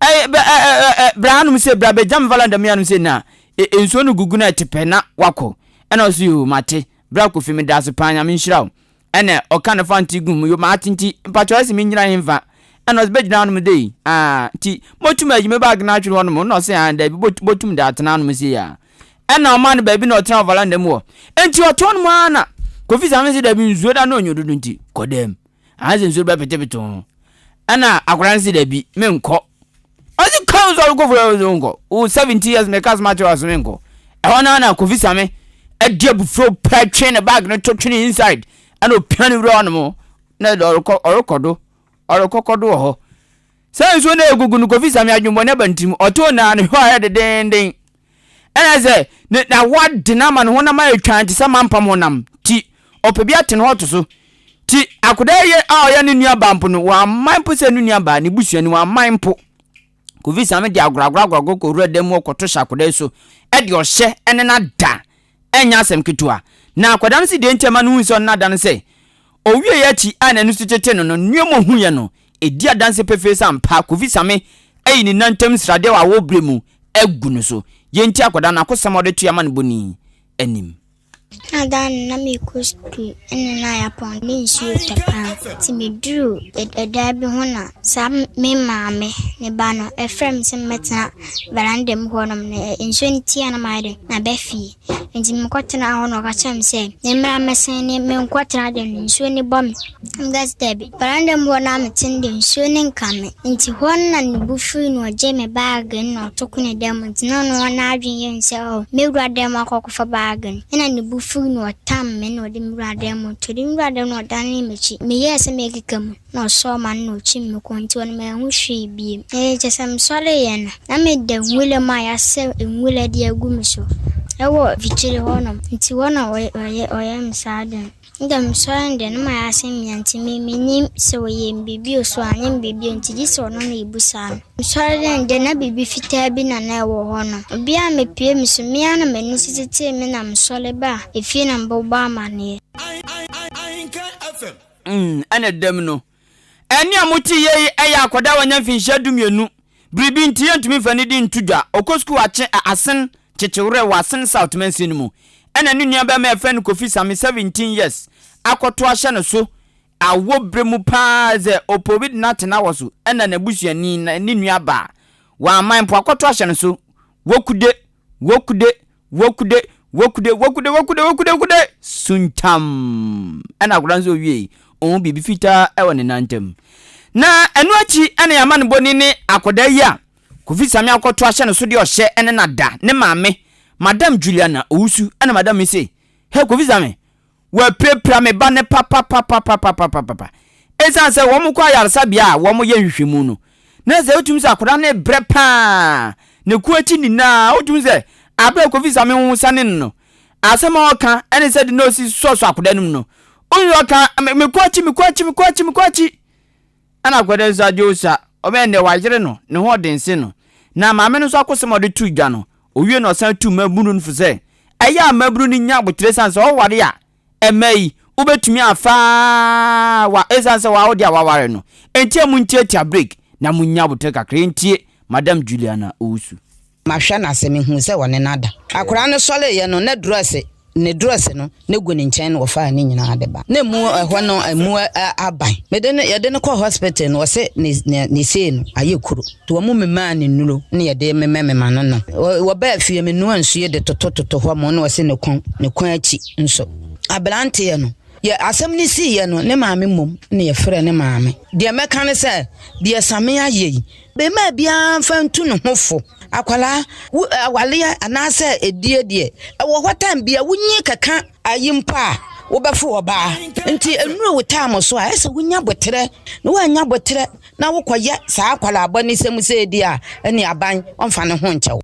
ɛ bɛ ɛ ɛ ɛ bra hanom sɛ bra bɛgya me valanda mu hanom sɛ na e, nsuo no gugu na ɛte pɛ na wakɔ ɛna ɔse yoo mate bra Kofi meda ase paa Nyame nhyira wo Ɛna ɔka ne fa nti gu mu yo maate nti mpakyɛw ɛse me nyina henfa ɛna ɔse bɛgyina hanom dei aa nti motum ayi me bag no atwere hɔnom na ɔse aa dabi botum de atena hanom sei aa ɛna ɔma no baabi na ɔtena wɔ valanda mu hɔ nti ɔte hɔnom aa na. Kofi Same se dabi nsuo da no ɔnyɛ dodo nti kɔ dɛm. Ansa nsuo bɛpetepete ho. Ɛna akwadaa no se dabi menkɔ. Ɔse kɔ nso ɔrekɔ fo ɔse nkɔ. Wo 70 years meka soma kyerɛ ɔse menkɔ. Ɛhɔ no na Kofi Same ɛde abufuo pɛ twe ne bag no to twene inside ɛna opia ne wura hɔnom na ɔrekɔ ɔrekɔ do ɔrekɔkɔ do wɔ hɔ. Sɛ nsuo no egugu no Kofi Same adwemmɔne aba ne tirim ɔtoo naa ne hɔ ayɛ dedenden. Ɛna sɛ ne na wɔade no ama ne honam ayɛ twan te sɛ mampam honam nti, ɔpɛ bi ate ne ho ato so. Nti akodaa yi a ɔyɛ ne nua baa mpo no, wamman mpo sɛ ne nua baa, ne busuani, wamman mpo. Kofi Same de agorɔagorɔagorɔagorɔ kɔwura dan mu ɔkɔto hyɛ akodaa yi so de ɔhyɛ ne no ada. Ɛnyɛ asɛm ketewa. Na akwadaa no se deɛ nti a ɛma no hui sɛ ɔne no ada ne sɛ, ɔwieeɛ akyi a n'ani so tete no no, nneɛma a ɔhuiɛ no, ɛdi adanse pefee sɛ ampa Kofi Same ayi ne nan ntam sradeɛ wɔ awɔ berɛ mu agu no so. Yei nti akwadaa no akosɛm a ɔde to yɛn amanebɔni anim.
Na da no na merekɔ sukuu ɛna na yɛapɔn ne nsuo tɔ paa nti meduruu ɛdan bi ho na saa me maame ne ba no ɛfrɛ me sɛ mɛtena veranda mu hɔnom na nsuo no tia na mayɛ dɛn maba fie nti mekɔtenaa hɔ na ɔka kyerɛɛ me sɛ memmra mmɛsen ne menkɔtena dɛm no nsuo no bɔ me. Meka sɛ dabi, veranda mu hɔ no a mete no deɛ nsuo no nka me. Nti hɔ no na ne bo fui na ɔgyee me baage no na ɔto kwenee dan mu nti na ɔno n'adwene yɛ no sɛ oh mɛwura dan mu akɔ akɔfa baage no. Ɛna ne bo fui na ɔtam me na ɔde me wuraa dan mu nti ɔde me wuraa dan mu na ɔdanee m'akyi. Meyɛɛ sɛ merekeka mu. Na ɔsɔɔ m'ano na ɔkyim me kɔn nti ɔno manhu hwee bio. Ɛyɛ kyerɛ sɛ mesɔreeɛ no, na meda nwura mu a yɛasɛ nwura de agu me so wɔ mfikyire hɔnom. Nti hɔ na ɔyɛ ɔyɛ me saa ade no. Nna mesɔre no deɛ na mayɛ asɛm mia nti me mennim sɛ ɔyɛɛ me biribi o so anyɛ me biribi o nti gye sɛ ɔno na yɛbusaa no. Mesɔre no deɛ na biribi fitaa bi na na ɛwɔ hɔ no. Obiara ammɛpue me so, me ara na m'ani so tetee me na mesɔre baa efie na mebɔbɔɔ amaneɛ.
Ahinkan FM.
Mm, ɛna ɛda mu no. Ɛnne a mote yei yi yɛ akwadaa a wanya mfinhyia dumienu. Biribi nti yɛntumi mfa ne din nto dwa. Ɔkɔ sukuu Akye, ɛ, Asen Kyekyewerɛ wɔ Asen South mansin no mu. Ɛna ne nuabarima a yɛfrɛ no Kofi Same, 17 years, akɔto ahyɛ no so awɔ berɛ mu pa ara sɛ ɔpɛ obi de no atena wɔ so. Ɛna n'abusuani, na ne nuabaa, wamman mpo akɔto ahyɛ no so. Wokude, wokude, Wokude, wokude, wokude, wokude, wokude, wokude, suntam. Ɛna akwadaa nso owiei, ohun biribi fitaa ɛwɔ ne nan ntam. Na ɛno akyi ɛna yɛama no bɔni ne akwadaa yi a Kofi Same akɔto ahyɛ no so deɛ ɔhyɛ ɛne na da ne maame Madam Juliana Owusu ɛna madam yi se, Hey Kofi Same, Wɔapirapira me ba no papapapapapapapa. Esiane sɛ wɔkɔ ayaresabea a wɔyɛ nhwehwɛmu no, na sɛ wotumi sɛ akwadaa no rebrɛ paa, ne ko akyi nyinaa, wotumi sɛ abere a Kofi Same ho sane no no, asɛm a ɔka ne sɛ de na osi sɔsɔ akwadaa no mu no, wohu sɛ ɔka me ko akyi, me ko akyi, me ko akyi, me ko akyi. Ɛna akwadaa nso agye osa, ɔbɛn dɛ wayere no, ne ho ɔden sen no. Na maame no nso akosɛm a ɔde too dwa no, owie na ɔsan tuu mmabunu no fo sɛ, ɛyɛ a mmabunu no nya aboterɛ esiane sɛ ɔware a, ɛmma yi, wobɛtumi afa wa esiane sɛ wawo deɛ a waware no. Enti a montiatia break na monnya aboterɛ kakra. Yɛntie Madam Juliana Owusu.
Mahwɛ no ase, mehuu sɛ ɔne no ada. Akwadaa no sɔreeɛ no, na drɔs, ne drɔs no, na egu ne nkyɛn na wɔfaa ne nyinaa de ba. Na emu ɛhɔ no, emu aban. Mede no, yɛde no kɔɔ hospital no, wɔse ne, ne, ne sei no ayɛ kuro. Nti wɔn memaa no nnuro na yɛde memɛmema no nom. Wɔbaa fie, menoa nsuo de totototo hɔ mo na wɔse ne kɔn, ne kɔn akyi nso. Aberanteɛ no, yɛ asɛm no siiɛ no, ne maame mmom na yɛfrɛɛ ne maame. Deɛ mɛka ne sɛ, deɛ Same ayɛ yi, Barima biara mfa ntu ne ho fo. Akwadaa, wo awaleɛ anaasɛ edie deɛ, ɛwɔ hɔ time bia wonyi kɛka ayi mpo a, wobɛfo ɔbaa. Nti nnuru wo time so a, ɛsɛ wonya boterɛ. Na woannya boterɛ na wokɔyɛ saa akwadaa bɔnesɛm sei deɛ a, ɛne aban ɔmfa ne ho nkyɛ wo.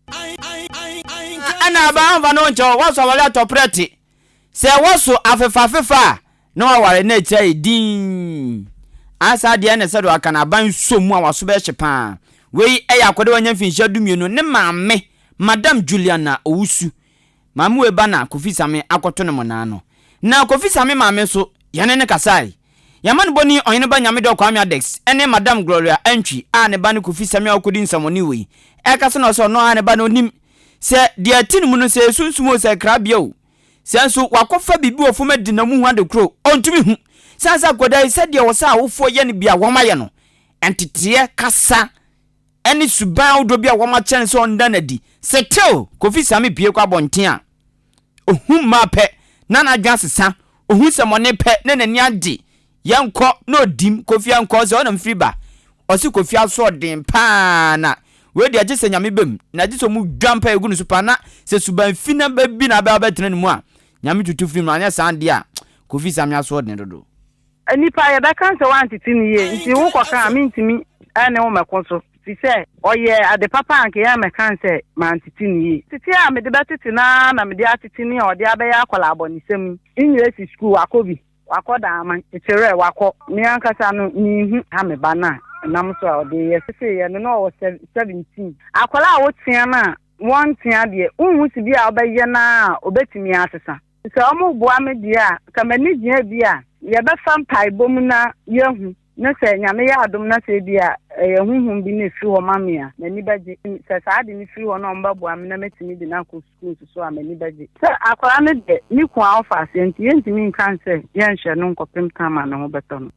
Ɛna aban ɔmfa ne ho nkyɛ wo, woasɔ awale atɔ prɛte. Sɛ wɔso afefafefa a, na waware na akyire ayɛ dinn. Ansa deɛ ɛna sɛdeɛ waka no aban sɔ mu a waso bɛyɛ hye paa. Wei yɛ akwadaa a wanya mfinhyia dumienu ne maame Madam Juliana Owusu. Maame wei ba na Kofi Same akɔto no monaa no. Na Kofi Same maame nso, yɛne no kasae. Yɛn amanebɔni Ɔheneba Nyamedɔ Kwame Adex ne Madam Gloria Antwi a ne ba ne Kofi Same a ɔkɔdi nsɛmmɔne wei ɛrekasa na ɔsɛ ɔno ara ne ba no ɔnim sɛ deɛ ɛte ne mu no sɛ ɛyɛ sunsum o sɛ ɛyɛ krabea o Sɛ nso wakɔfa biribi wɔ fam adi na ɔmu hu ade koro, ɔntumi hu. Sane sɛ akwadaa yi, sɛdeɛ ɔsɛ awofoɔ yɛ no bi a wɔayɛ no, nteteɛ, kasa, ne suban ahodoɔ bi a wɔakyerɛ no sɛ ɔnda no adi. Setew Kofi Same pue kɔ abɔnten a, ɔhu mmaa pɛ na n'adwene asesa. Ohu sɛ mɔne pɛ na n'ani agye. Yɛnkɔ na ɔdim. Kofi ankɔ ɔsɛ ɔna mfiri ba. Ɔse Kofi asoɔden paa na wei deɛ gyesɛ Nyame bam na gyesɛ ɔmo dwa mpaeɛ gu ne so paa na sɛ suban fi na ba bi na abɛ abɛtena ne mu a Nyame tutu firi mu anyɛ saa deɛ a Kofi Same asoɔden dodo.
Nipa yɛbɛka sɛ woantete no yie nti wokɔka a mentumi ne wo mɛko so firi sɛ ɔyɛɛ ade papa a anka yɛammɛka sɛ mantete no yie. Tete a mede bɛtete no ara na mede atete ne a ɔde abɛyɛ akwadaa abɔnesɛm yi. Nnyerɛ si sukuu wakɔ bi. Wakɔ Daaman, kyerɛ wakɔ. Me ankasa no, minhu ha me ba no a ɛnam so a ɔde reyɛ. Seesei no, na ɔwɔ 17. Akwadaa a wotea no a wɔntea deɛ, wonhu sibea a wobɛyɛ no ara a ɔbɛtumi asesa. Sɛ wɔboa me deɛ a, nka m'ani gye ebia yɛbɛfa mpaebɔ mu na yɛahu. Ne sɛ Nyame yɛ adom na sɛ ebia ɛyɛ honhom bi na ɛfiri hɔ ma me a, m'ani bɛgye. Sɛ saa ade no firi hɔ na wɔbɛboa me na mɛtumi de no akɔ sukuu nso so a, m'ani bɛgye. Sɛ akwadaa no deɛ, ne kun a ɔfa aseɛ nti, yɛntumi nka nsɛ yɛnhwɛ no nkɔpem tam a ne ho bɛtɔ no.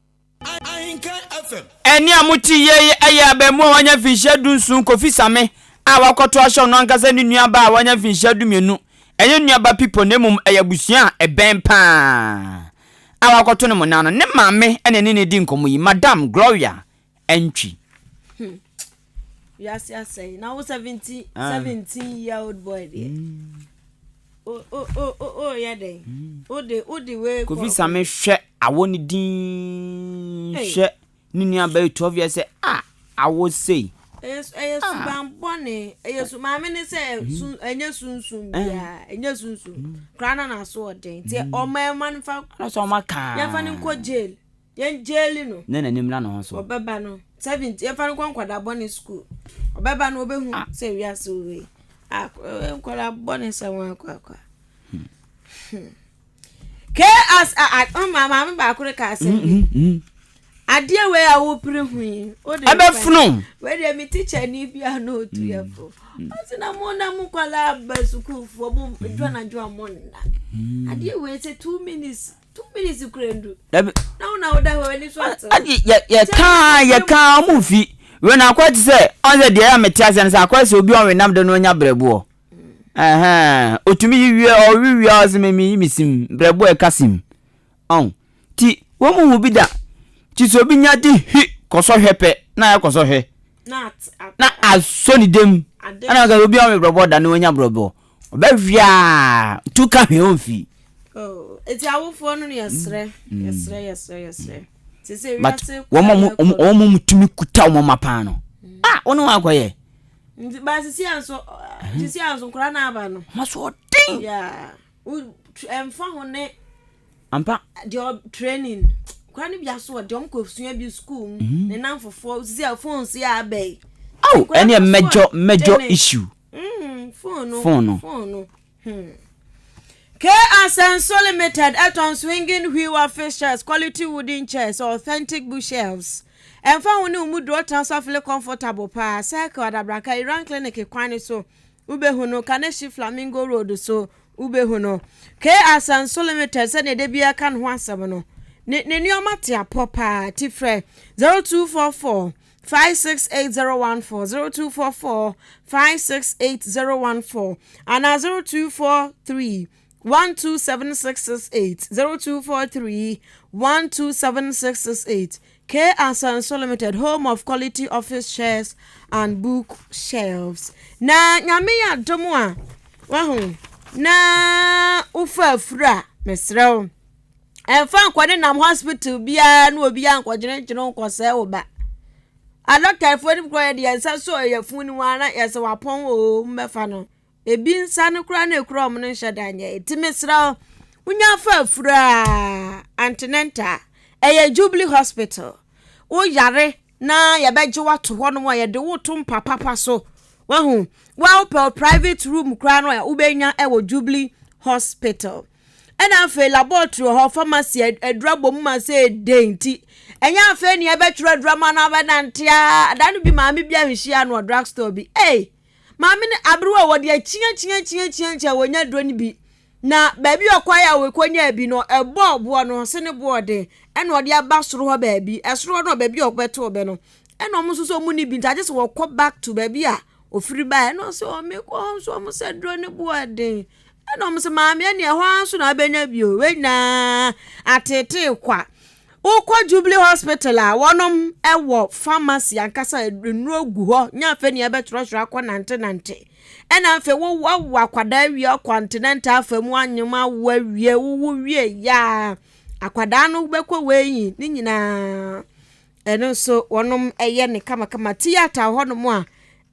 Ɛnne a mote yie yi yɛ abaamua a wanya mfinhyia dunson, Kofi Same, a wakɔto ahyɛ ɔno ankasa ne nuabaa a wanya mfinhyia dumienu. Ɛnyɛ nuaba Pipo na mmom ɛyɛ abusua a ɛbɛn pa ara a wakɔto no mmonnaa no. Ne maame na ɛne no redi nkɔmmɔ yi, Madam Gloria Antwi.
Hmm. Wiase asɛe na wo 17 17 year old boy deɛ. Mm. O o o o o yɛ dɛn? Mm. O de o de wei.
Kofi Same hwɛ awɔ ne din hwɛ ne nua bɛyɛ 12 years sɛ ah awɔ sei.
Ɛyɛ ah. suban bɔne ɛyɛ su maame ne sɛ mhm. su ɛnyɛ sunsun biara ɛnyɛ sunsun mhm. koraa na n'aso ɔden nti mhm. ɔma ɛma no fa yɛnfa no nkɔ jail yɛn jail no.
Ne n'anim na ne ho so.
Ɔbɛba no 70 yɛnfa no nkɔ nkwadaa bɔne school ɔbɛba no ɔbɛhu ah. sɛ wiase wei ah nkwadaa bɔne sɛ wɔn akɔ akɔ. Hmm. KS a a ɔma maame baako de ka asɛm bi. Mm, mm, mm. Adeɛ wei a wopere ho yi.
Ɛbɛfono.
Wei deɛ me teacher ni bi a na otu yɛ fo. Ɔsi na mo na mo nkwadaa ba sukuufoɔ mo dwa na dwa mo nna. Adeɛ wei sɛ 2 minutes 2 minutes kura ndu.
Dabi.
Na wo na woda hɔ ani so ate.
Adi yɛ yɛ kaa yɛ kaa ɔmo fi. Wei na akɔ ti sɛ ɔn sɛ deɛ yɛ a mete aseɛ no sɛ akɔ sɛ obi ɔnwe nam de no anya brɛboɔ. Ɛhɛn, otumi yi wie, ɔwe wie a ɔse me meyi me sim, brɛbo a ɛka sim. Ɔn, ti wɔn mu hu bi da. Ti sɛ obi nya de hwi kɔsɔ hwɛ pɛ, na ayɛ kɔsɔ hwɛ. Na asɔ ne dam. Ɛna ɔka obi a ɔwe brɛbo da na wanya brɛbo. Ɔbɛhwe a, tu ka hwɛ ɔmfi.
Oh, eti awofoɔ no yɛsrɛ, yɛsrɛ, yɛsrɛ, yɛsrɛ. Te sɛ
But
wiase
wɔn a wɔn tumi kuta wɔn mma paa no, ah, wɔn ne wɔn akɔyɛ.
Nti ba sisi a nso sisi a nso nkora na aba no.
Ɔmo so ɔden.
Yeah. Ɛnfa ho ne.
Ampa.
Deɛ training nkora no bi aso ɔde ɔmo kɔ sua bi school mu mhm. ne nan fofoɔ sisi a phones yɛ aba yi.
Aw ɛne yɛ major major issue.
Mm, phone no.
Phone no.
Phone no. Hmm. K Asenso Limited ɛtɔn swinging wheel office chairs, quality wooden chairs, authentic bookshelves. Ɛmfa ho ne wo mu duro tena so afele comfortable paa. Circle, Adabraka, Iran Clinic kwan no so wobɛhu no. Kaneshie Flamingo Road so wobɛhu no. K Asenso Limited sɛdeɛ da biara ka ne ho asɛm no, ne ne nneɛma te apɔ paa. Ti frɛ 0244 568014, 0244 568014 anaa 0243 127668, 0243 127668. K Asanso Limited, home of quality office chairs and book shelves. Na nyame yɛ adom a wahu na wofa afuru a mesrɛ wo ɛmfa nkɔ ne nam hospital biara na obiara nkɔgyinagyina nkɔsɛe wo ba. Adɔktafoɔ no bi koraa yɛde yɛn nsa sɔ yɛn funu no mu ara na yɛsɛ wapɔn oo mbɛfa no. Ebi nsa no koraa na ekura wɔn no nhyɛ da nyɛ. Eti mesrɛ wo, wonya fa afuru a antenatal ɛyɛ Jubilee Hospital. Woyare na yɛbɛgye wo ato hɔ nom a yɛde wo to mpa papa so. Wahu? Wa wopɛ wo private room koraa no a wobɛnya ɛwɔ Jubilee Hospital. Ɛna afei laboratory wɔ hɔ, pharmacy aduru abɔ mu ma sɛ den nti ɛnyɛ afei nea ɛbɛtwerɛ aduru ama no abɛnante a da no bi maame bi a mehyia no wɔ drug store bi ei maame no aberewa a wɔde akyia kyia kyia kyia kyia wɔnya aduro no bi na baabi a ɔkɔe a wɔkɔnya bi no ɛbɔɔ boɔ no ɔse ne boɔ den ɛna ɔde aba soro hɔ baabi ɛsoro hɔ no baabi a ɔbɛto bɛ no ɛna ɔmo nso sɛ ɔmo ni bi nti agye sɛ wɔkɔ back to baabi a ofiri baeɛ ɛna ɔsɛ ɔmo kɔ hɔ nso ɔmo sɛ aduro no boɔ den. Ɛna wɔn sɛ maame ɛne ɛhɔ ara nso na abɛnya bio. Wei nyinaa atetee kwa. Wokɔ Jubilee Hospital a wɔnom wɔ pharmacy ankasa nnuro gu hɔ nyɛ afei ne ɛbɛtwerɛtwerɛ akɔ nante nante. Ɛna afei wo wawo akwadaa awie akɔ antenatal afa mu anyem awo awie wowo wie yaa akwadaa no bɛkɔ wei ne nyinaa ɛno nso wɔnom ɛyɛ ne kamakama theatre hɔnom a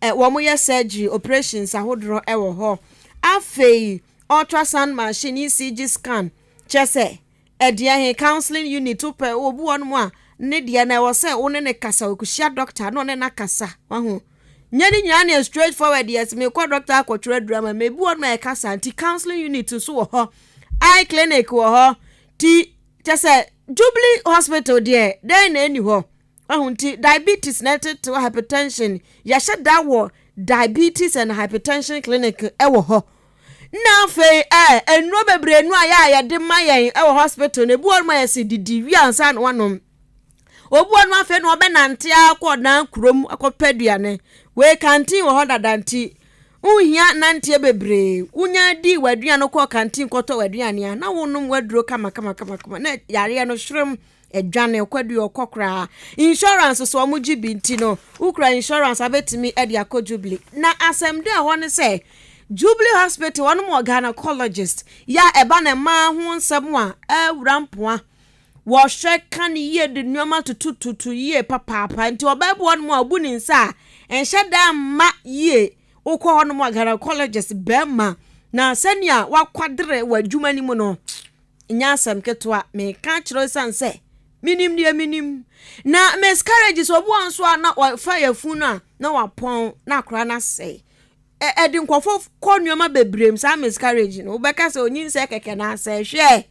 ɛ wɔn yɛ surgery operations ahodoɔ ɛwɔ hɔ afei ultrasound machine ECG scan kyɛ sɛ ɛdeɛ he counseling unit wopɛ obi wɔ nom a ne deɛ na ɛwɔ sɛ wo ne ne kasa okuhyia doctor na ɔne na kasa waho nyɛ ne nyinaa ne straight forward yɛ sɛ mekɔ doctor akɔtwerɛ aduru ama ma ebi wɔ nom a ɛkasa nti counseling unit nso wɔ hɔ eye clinic wɔ hɔ ti kyɛ sɛ Jubilee Hospital deɛ dɛn na ɛni hɔ ɔho nti diabetes na ɛtete hypertension yɛhyɛ da wɔ diabetes and hypertension clinic ɛwɔ hɔ na afei ɛ nnuro bebree nu a yɛ a yɛde ma yɛn ɛwɔ hospital na ebi wɔ nom a yɛsi didi wi ansa na wanom obi wɔ nom afei na ɔbɛnante akɔ dan kurom akɔpɛ aduane wei canteen wɔ hɔ dada nti nhia nanteɛ bebree wonya di w'aduane kɔ canteen kɔtɔ w'aduane a na wonom w'aduro kama kama kama kama na yareɛ no hwerem adwane ɔkɔdu ɔkɔ koraa insurance so ɔmo gye bi nti no wokura insurance abɛtumi ɛde akɔ Jubilee na asɛm de ɛhɔ ne sɛ Jubilee Hospital wɔn wɔ gynecologist yɛ a ɛba ne mmaa ho nsɛm a ɛwura mpoa wɔhwɛ ka ne yie de nneɛma tutututu yie papaapa nti ɔbaa bi wɔn mu a ɔbu ne nsa a nhyɛ da mma yie wokɔ hɔ nom a gynecologist bɛrima na sɛnea wakwadere wɔ adwuma no mu no nyɛ asɛm ketewa meka kyerɛ san sɛ minim deɛ minim na miscarriage sɛ obi wɔ nso a na wɔfa yɛfun no a na wapɔn na akora no asɛe ɛde nkɔfo kɔ nneɛma bebree mu saa miscarriage no wobɛka sɛ onyinsɛ kɛkɛ na asɛe hwɛ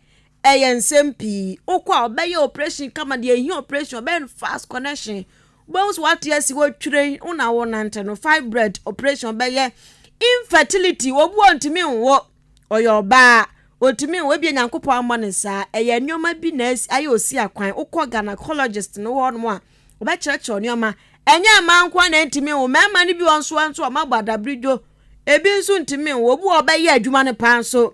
ɛyɛ nsɛm pii wokɔ a ɔbɛyɛ operation kama deɛ ehia operation ɔbɛyɛ no fast connection wobɛhu sɛ wate asi wɔtwire wo na wo nante no fibroid operation ɔbɛyɛ infertility obi wɔ ntumi nwo ɔyɛ ɔbaa otumi nwo ebien Nyankopɔn amɔ ne saa ɛyɛ nneɛma bi na ayɛ osi akwan wokɔ gynecologist no wɔ hɔnom a ɔbɛkyerɛkyerɛ nneɛma ɛnyɛ mmaa nko na ntumi nwo mmarima no bi wɔ nso nso ɔmo abɔ adabiridwo ebi nso ntumi nwo obi wɔ ɔbɛyɛ adwuma no paa nso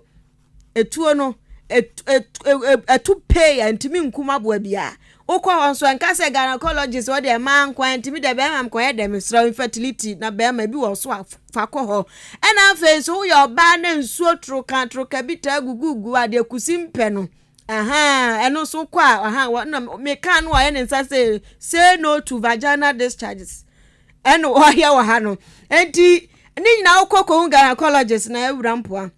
etuo no etu pay a ntumi nkum aboa bia wokɔ hɔ nso nka sɛ gynecologist wɔ deɛ mmaa nko ntumi deɛ bɛrima nkɔyɛ dɛm srɛ infertility na bɛrima bi wɔ so a fa kɔ hɔ ɛna afei nso woyɛ ɔbaa na nsuo toroka toroka bi taa gugugu adeɛ kusi mpɛ no ɛno nso kɔ a aha wɔ na meka no wɔyɛ ne nsa sɛ say no to vaginal discharges ɛna wɔyɛ wɔ ha no nti ne nyinaa wokɔ kɔhu gynecologist na awura mpoa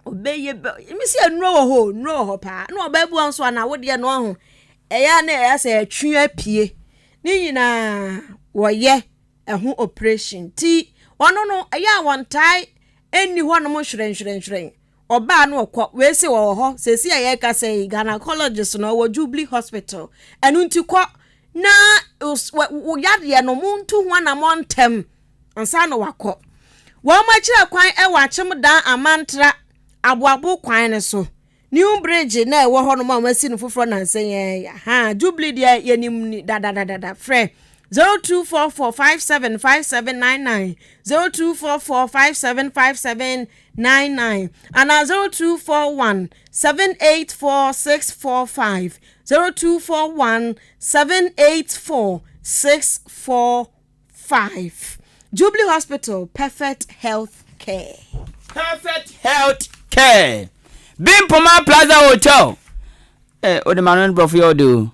ɔbɛyɛ bɛ misi nnuro wɔ hɔ nnuro wɔ hɔ paa na ɔbaa bi wɔ nso a na awodeɛ no ɔho ɛyɛ na ɛyɛ sɛ ɛtwe apue ne nyinaa wɔyɛ ɛho operation ti ɔno no ɛyɛ a wɔntae ɛnni hɔnom hwerɛnhwerɛnhwerɛn ɔbaa no ɔkɔ weesi wɔ hɔ sɛsi a yɛreka sɛ gynecologist no ɔwɔ Jubilee Hospital ɛno nti kɔ na wo yadeɛ no monto ho anammɔ ntɛm ansa na wakɔ wɔn akyerɛ kwan ɛwɔ Akyem Dan Amantra aboabo kwan no so new bridge na ɛwɔ hɔ nom a wɔasi no foforɔ nansa yɛn ha Jubilee deɛ yɛnim ni dadadadada frɛ 0244575799 0244575799 ana 0241784645 0241784645 Jubilee Hospital, perfect health care.
Perfect Health Care, Bimpoma Plaza Hotel. Ɛ o de ma no borɔfo yɛ ɔde o.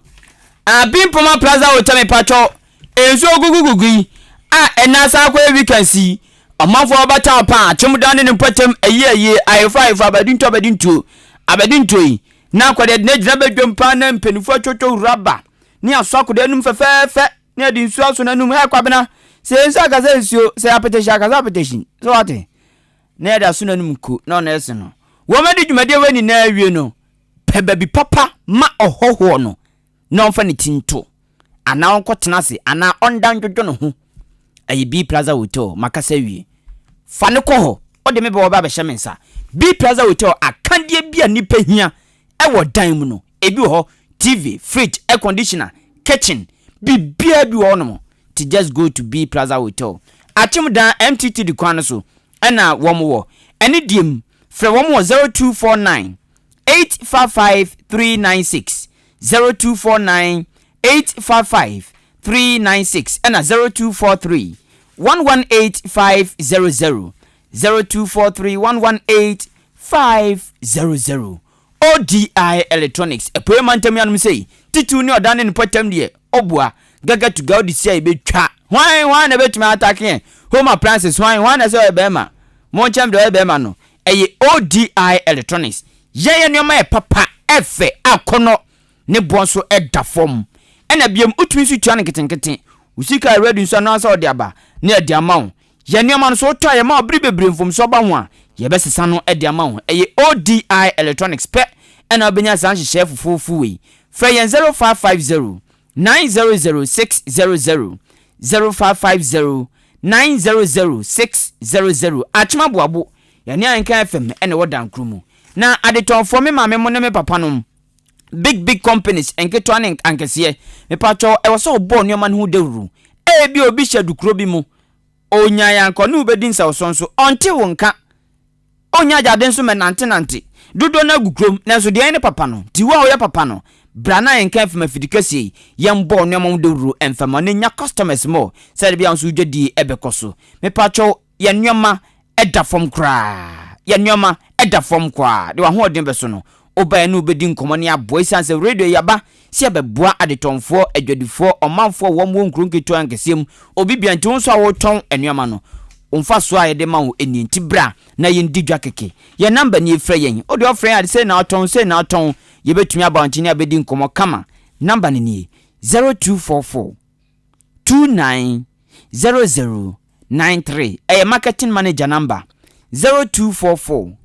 Ah, Bimpoma Plaza Hotel mepatwɔ nsuo gugugugu yi a ɛna asa akɔyɛ weekends yi ɔmanfoɔ bɛta paa Akyemdan ne ne mpɔtam ayi ayie ayefo ayefo abadinto abadintuo abadintuo yi na akɔdeɛ de gyina badwam paa na mpanimfoɔ atwotwo raba ne aso akɔdeɛ anum fɛfɛɛfɛ ne yɛde nsuo aso n'anum ɛ kwabena sɛ nsuo akasa nsuo sɛ apetehyi akasa apetehyi so wate na yɛde aso n'anum ko na ɔno ɛse no wɔn adi dwumadie wɔ nyinaa awie no pɛ baabi papa ma ɔhɔhoɔ no na ɔmfa ne ti nto anaa ɔnkɔtena ase anaa ɔnda ndwodwo ne ho ɛyɛ B Plaza Hotel makasa wie fa ne kɔ hɔ ɔde me bɛ wɔbɛ abɛhyɛ me nsa B Plaza Hotel akadeɛ bi a nipa hia ɛwɔ dan mu no ebi wɔ hɔ TV, fridge, air conditioner, kitchen, biribiara bi wɔ hɔnom ti just go to B Plaza Hotel Akyem Dan MTT di kwan no so ɛna wɔn wɔ ɛne diem. Frɛ wɔn wɔ 0249 855 396, 0249 855 396 ɛna 0243 118 500, 0243 118 500. ODI Electronics, Apuei Mantam yi anom sei, titiriw ne ɔdan ne ne mpɔtam deɛ, ɔboa. Gaga to ga wode si a yɛbɛtwa. Hwan hwan na ɛbɛtumi atake yɛn? Home appliances hwan hwan na ɛsɛ ɔyɛ bɛrima? Monkyɛm deɛ ɔyɛ bɛrima no. Ɛyɛ ODI Electronics. Yɛn yɛ nneɛma yɛ papa, ɛfɛ, akɔnɔ, ne boɔ nso ɛda fam. Ɛna biom wotumi nso tua no nketenkete. Wo sika a ready nso ɛno ara sɛ ɔde aba na yɛde ama wo. Yɛn nneɛma no so wotɔ a yɛma wo bere bebree mfomsoɔ ba ho a, yɛbɛsesa no de ama wo. Ɛyɛ ODI Electronics pɛ na wobɛnya saa nhyehyɛeɛ fofoofo wei. Frɛ yɛn 0550 900 600, 0550 900 600. Akyem Aboabo, yɛne Ahenkan FM na ɛwɔ Dankoro mu. Na adetɔnfoɔ, me maame mo ne me papa nom, big big companies, nketewa ne ankɛseɛ, mepakyɛw ɛwɔ sɛ wobɔ nneɛma no ho dawuro. Ebia obi hyɛ dukuro bi mu, Onyae anka ɔne wo bɛdi nsawɔsoɔ nso, ɔnte wo nka. Ɔnnya agyade nso mmɛnantenante. Dodoɔ no ara gu kurom, nanso deɛ ɛyɛ ne papa no, nti wo a woyɛ papa no, bra na yɛnka mfam afidi kɛseɛ yi, yɛnbɔ wo nneɛma ho dawuro mfa ma no nya customers more, sɛdeɛ ɛbɛyɛ a wo nso wo dwadie bɛkɔ so. Mepakyɛw, yɛn nneɛma da fam koraa. Yɛn nneɛma da fam koraa. Deɛ w'ahoɔden bɛso no, woba yɛne wo bɛdi nkɔmmɔ ne aboa. Esiane sɛ radio yi aba sɛ yɛbɛboa adetɔnfoɔ, adwadifoɔ, ɔmanfoɔ a wɔn wɔ nkuro nketewa nkɛseɛ mu, obi bia nti wo nso a wotɔn nneɛma no, wo mfasoɔ a yɛde ma wo nie nti bra na yɛndi dwa kɛkɛ. Yɛn number nie frɛ yɛn. Wo deɛ ɔfrɛ yɛn ade sei na wotɔn, sei na wotɔn, yɛbɛtumi aba wo nkyɛn ne abɛdi nkɔmmɔ kama. Number no nie, 0244 29 00 93 ɛyɛ marketing manager number 0244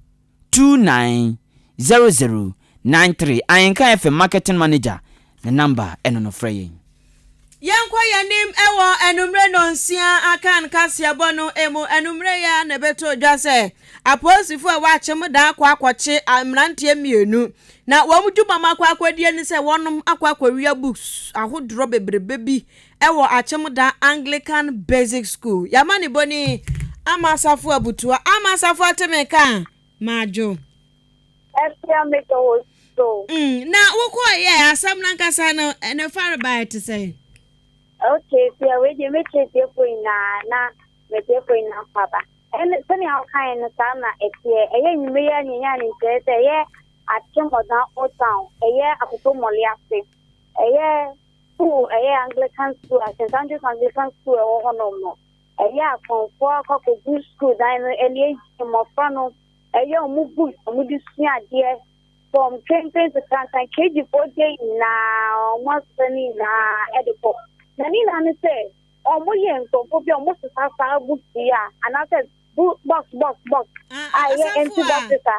29 00 93 Ahenka FM marketing manager ne number ɛno no frɛ yɛn.
Yɛnkɔ yɛn anim wɔ anwummere nnɔnsia Akan kaseɛbɔ no mu. Anwummere yi ara na ɛbɛtɔ dwa sɛ apolisifo a ɛwɔ Akyem Dan akɔ akɔkye mmeranteɛ mmienu. Na wɔn dwuma mu akɔ akɔdie ne sɛ wɔnom akɔ akɔwia books ahodoɔ bebrebe bi wɔ Akyem Da Anglican Basic School. Y'amanebɔ ni, Ama Asafo Abutua. Ama Asafo ate me ka a, madwo.
Afia meda wo so.
Mm, na wokɔɔ yɛ asɛm no ankasa no, ne farebae te sɛn?
Okay, Afia, wei deɛ mɛkyerɛ atiefoɔ nyinaa na m'atiefoɔ nyinaa kɔ aba. Ɛne sɛnea wokaeɛ no saa na ɛteɛ. Ɛyɛ nnwuma yi a na yɛnyaa ne nkyerɛ sɛ ɛyɛ Akyem Ɔdan Old Town, ɛyɛ Akoto Mmɔle ase, ɛyɛ School, ɛyɛ Anglican school, St. Andrews Anglican School ɛwɔ hɔnom no, ɛyɛ akɔmfoɔ akɔ akɔgu school dan no ɛne ayi mmɔfra no, ɛyɛ wɔn books a wɔde sua adeɛ from kenten to kankan, KG foɔ deɛ nyinaa wɔn asesa ne nyinaa ɛde kɔ. Na ne nyinaa ne sɛ wɔn yɛ nkurɔfoɔ bi a wɔn sesa saa books yi a anaasɛ box box box a ɛyɛ empty boxes a.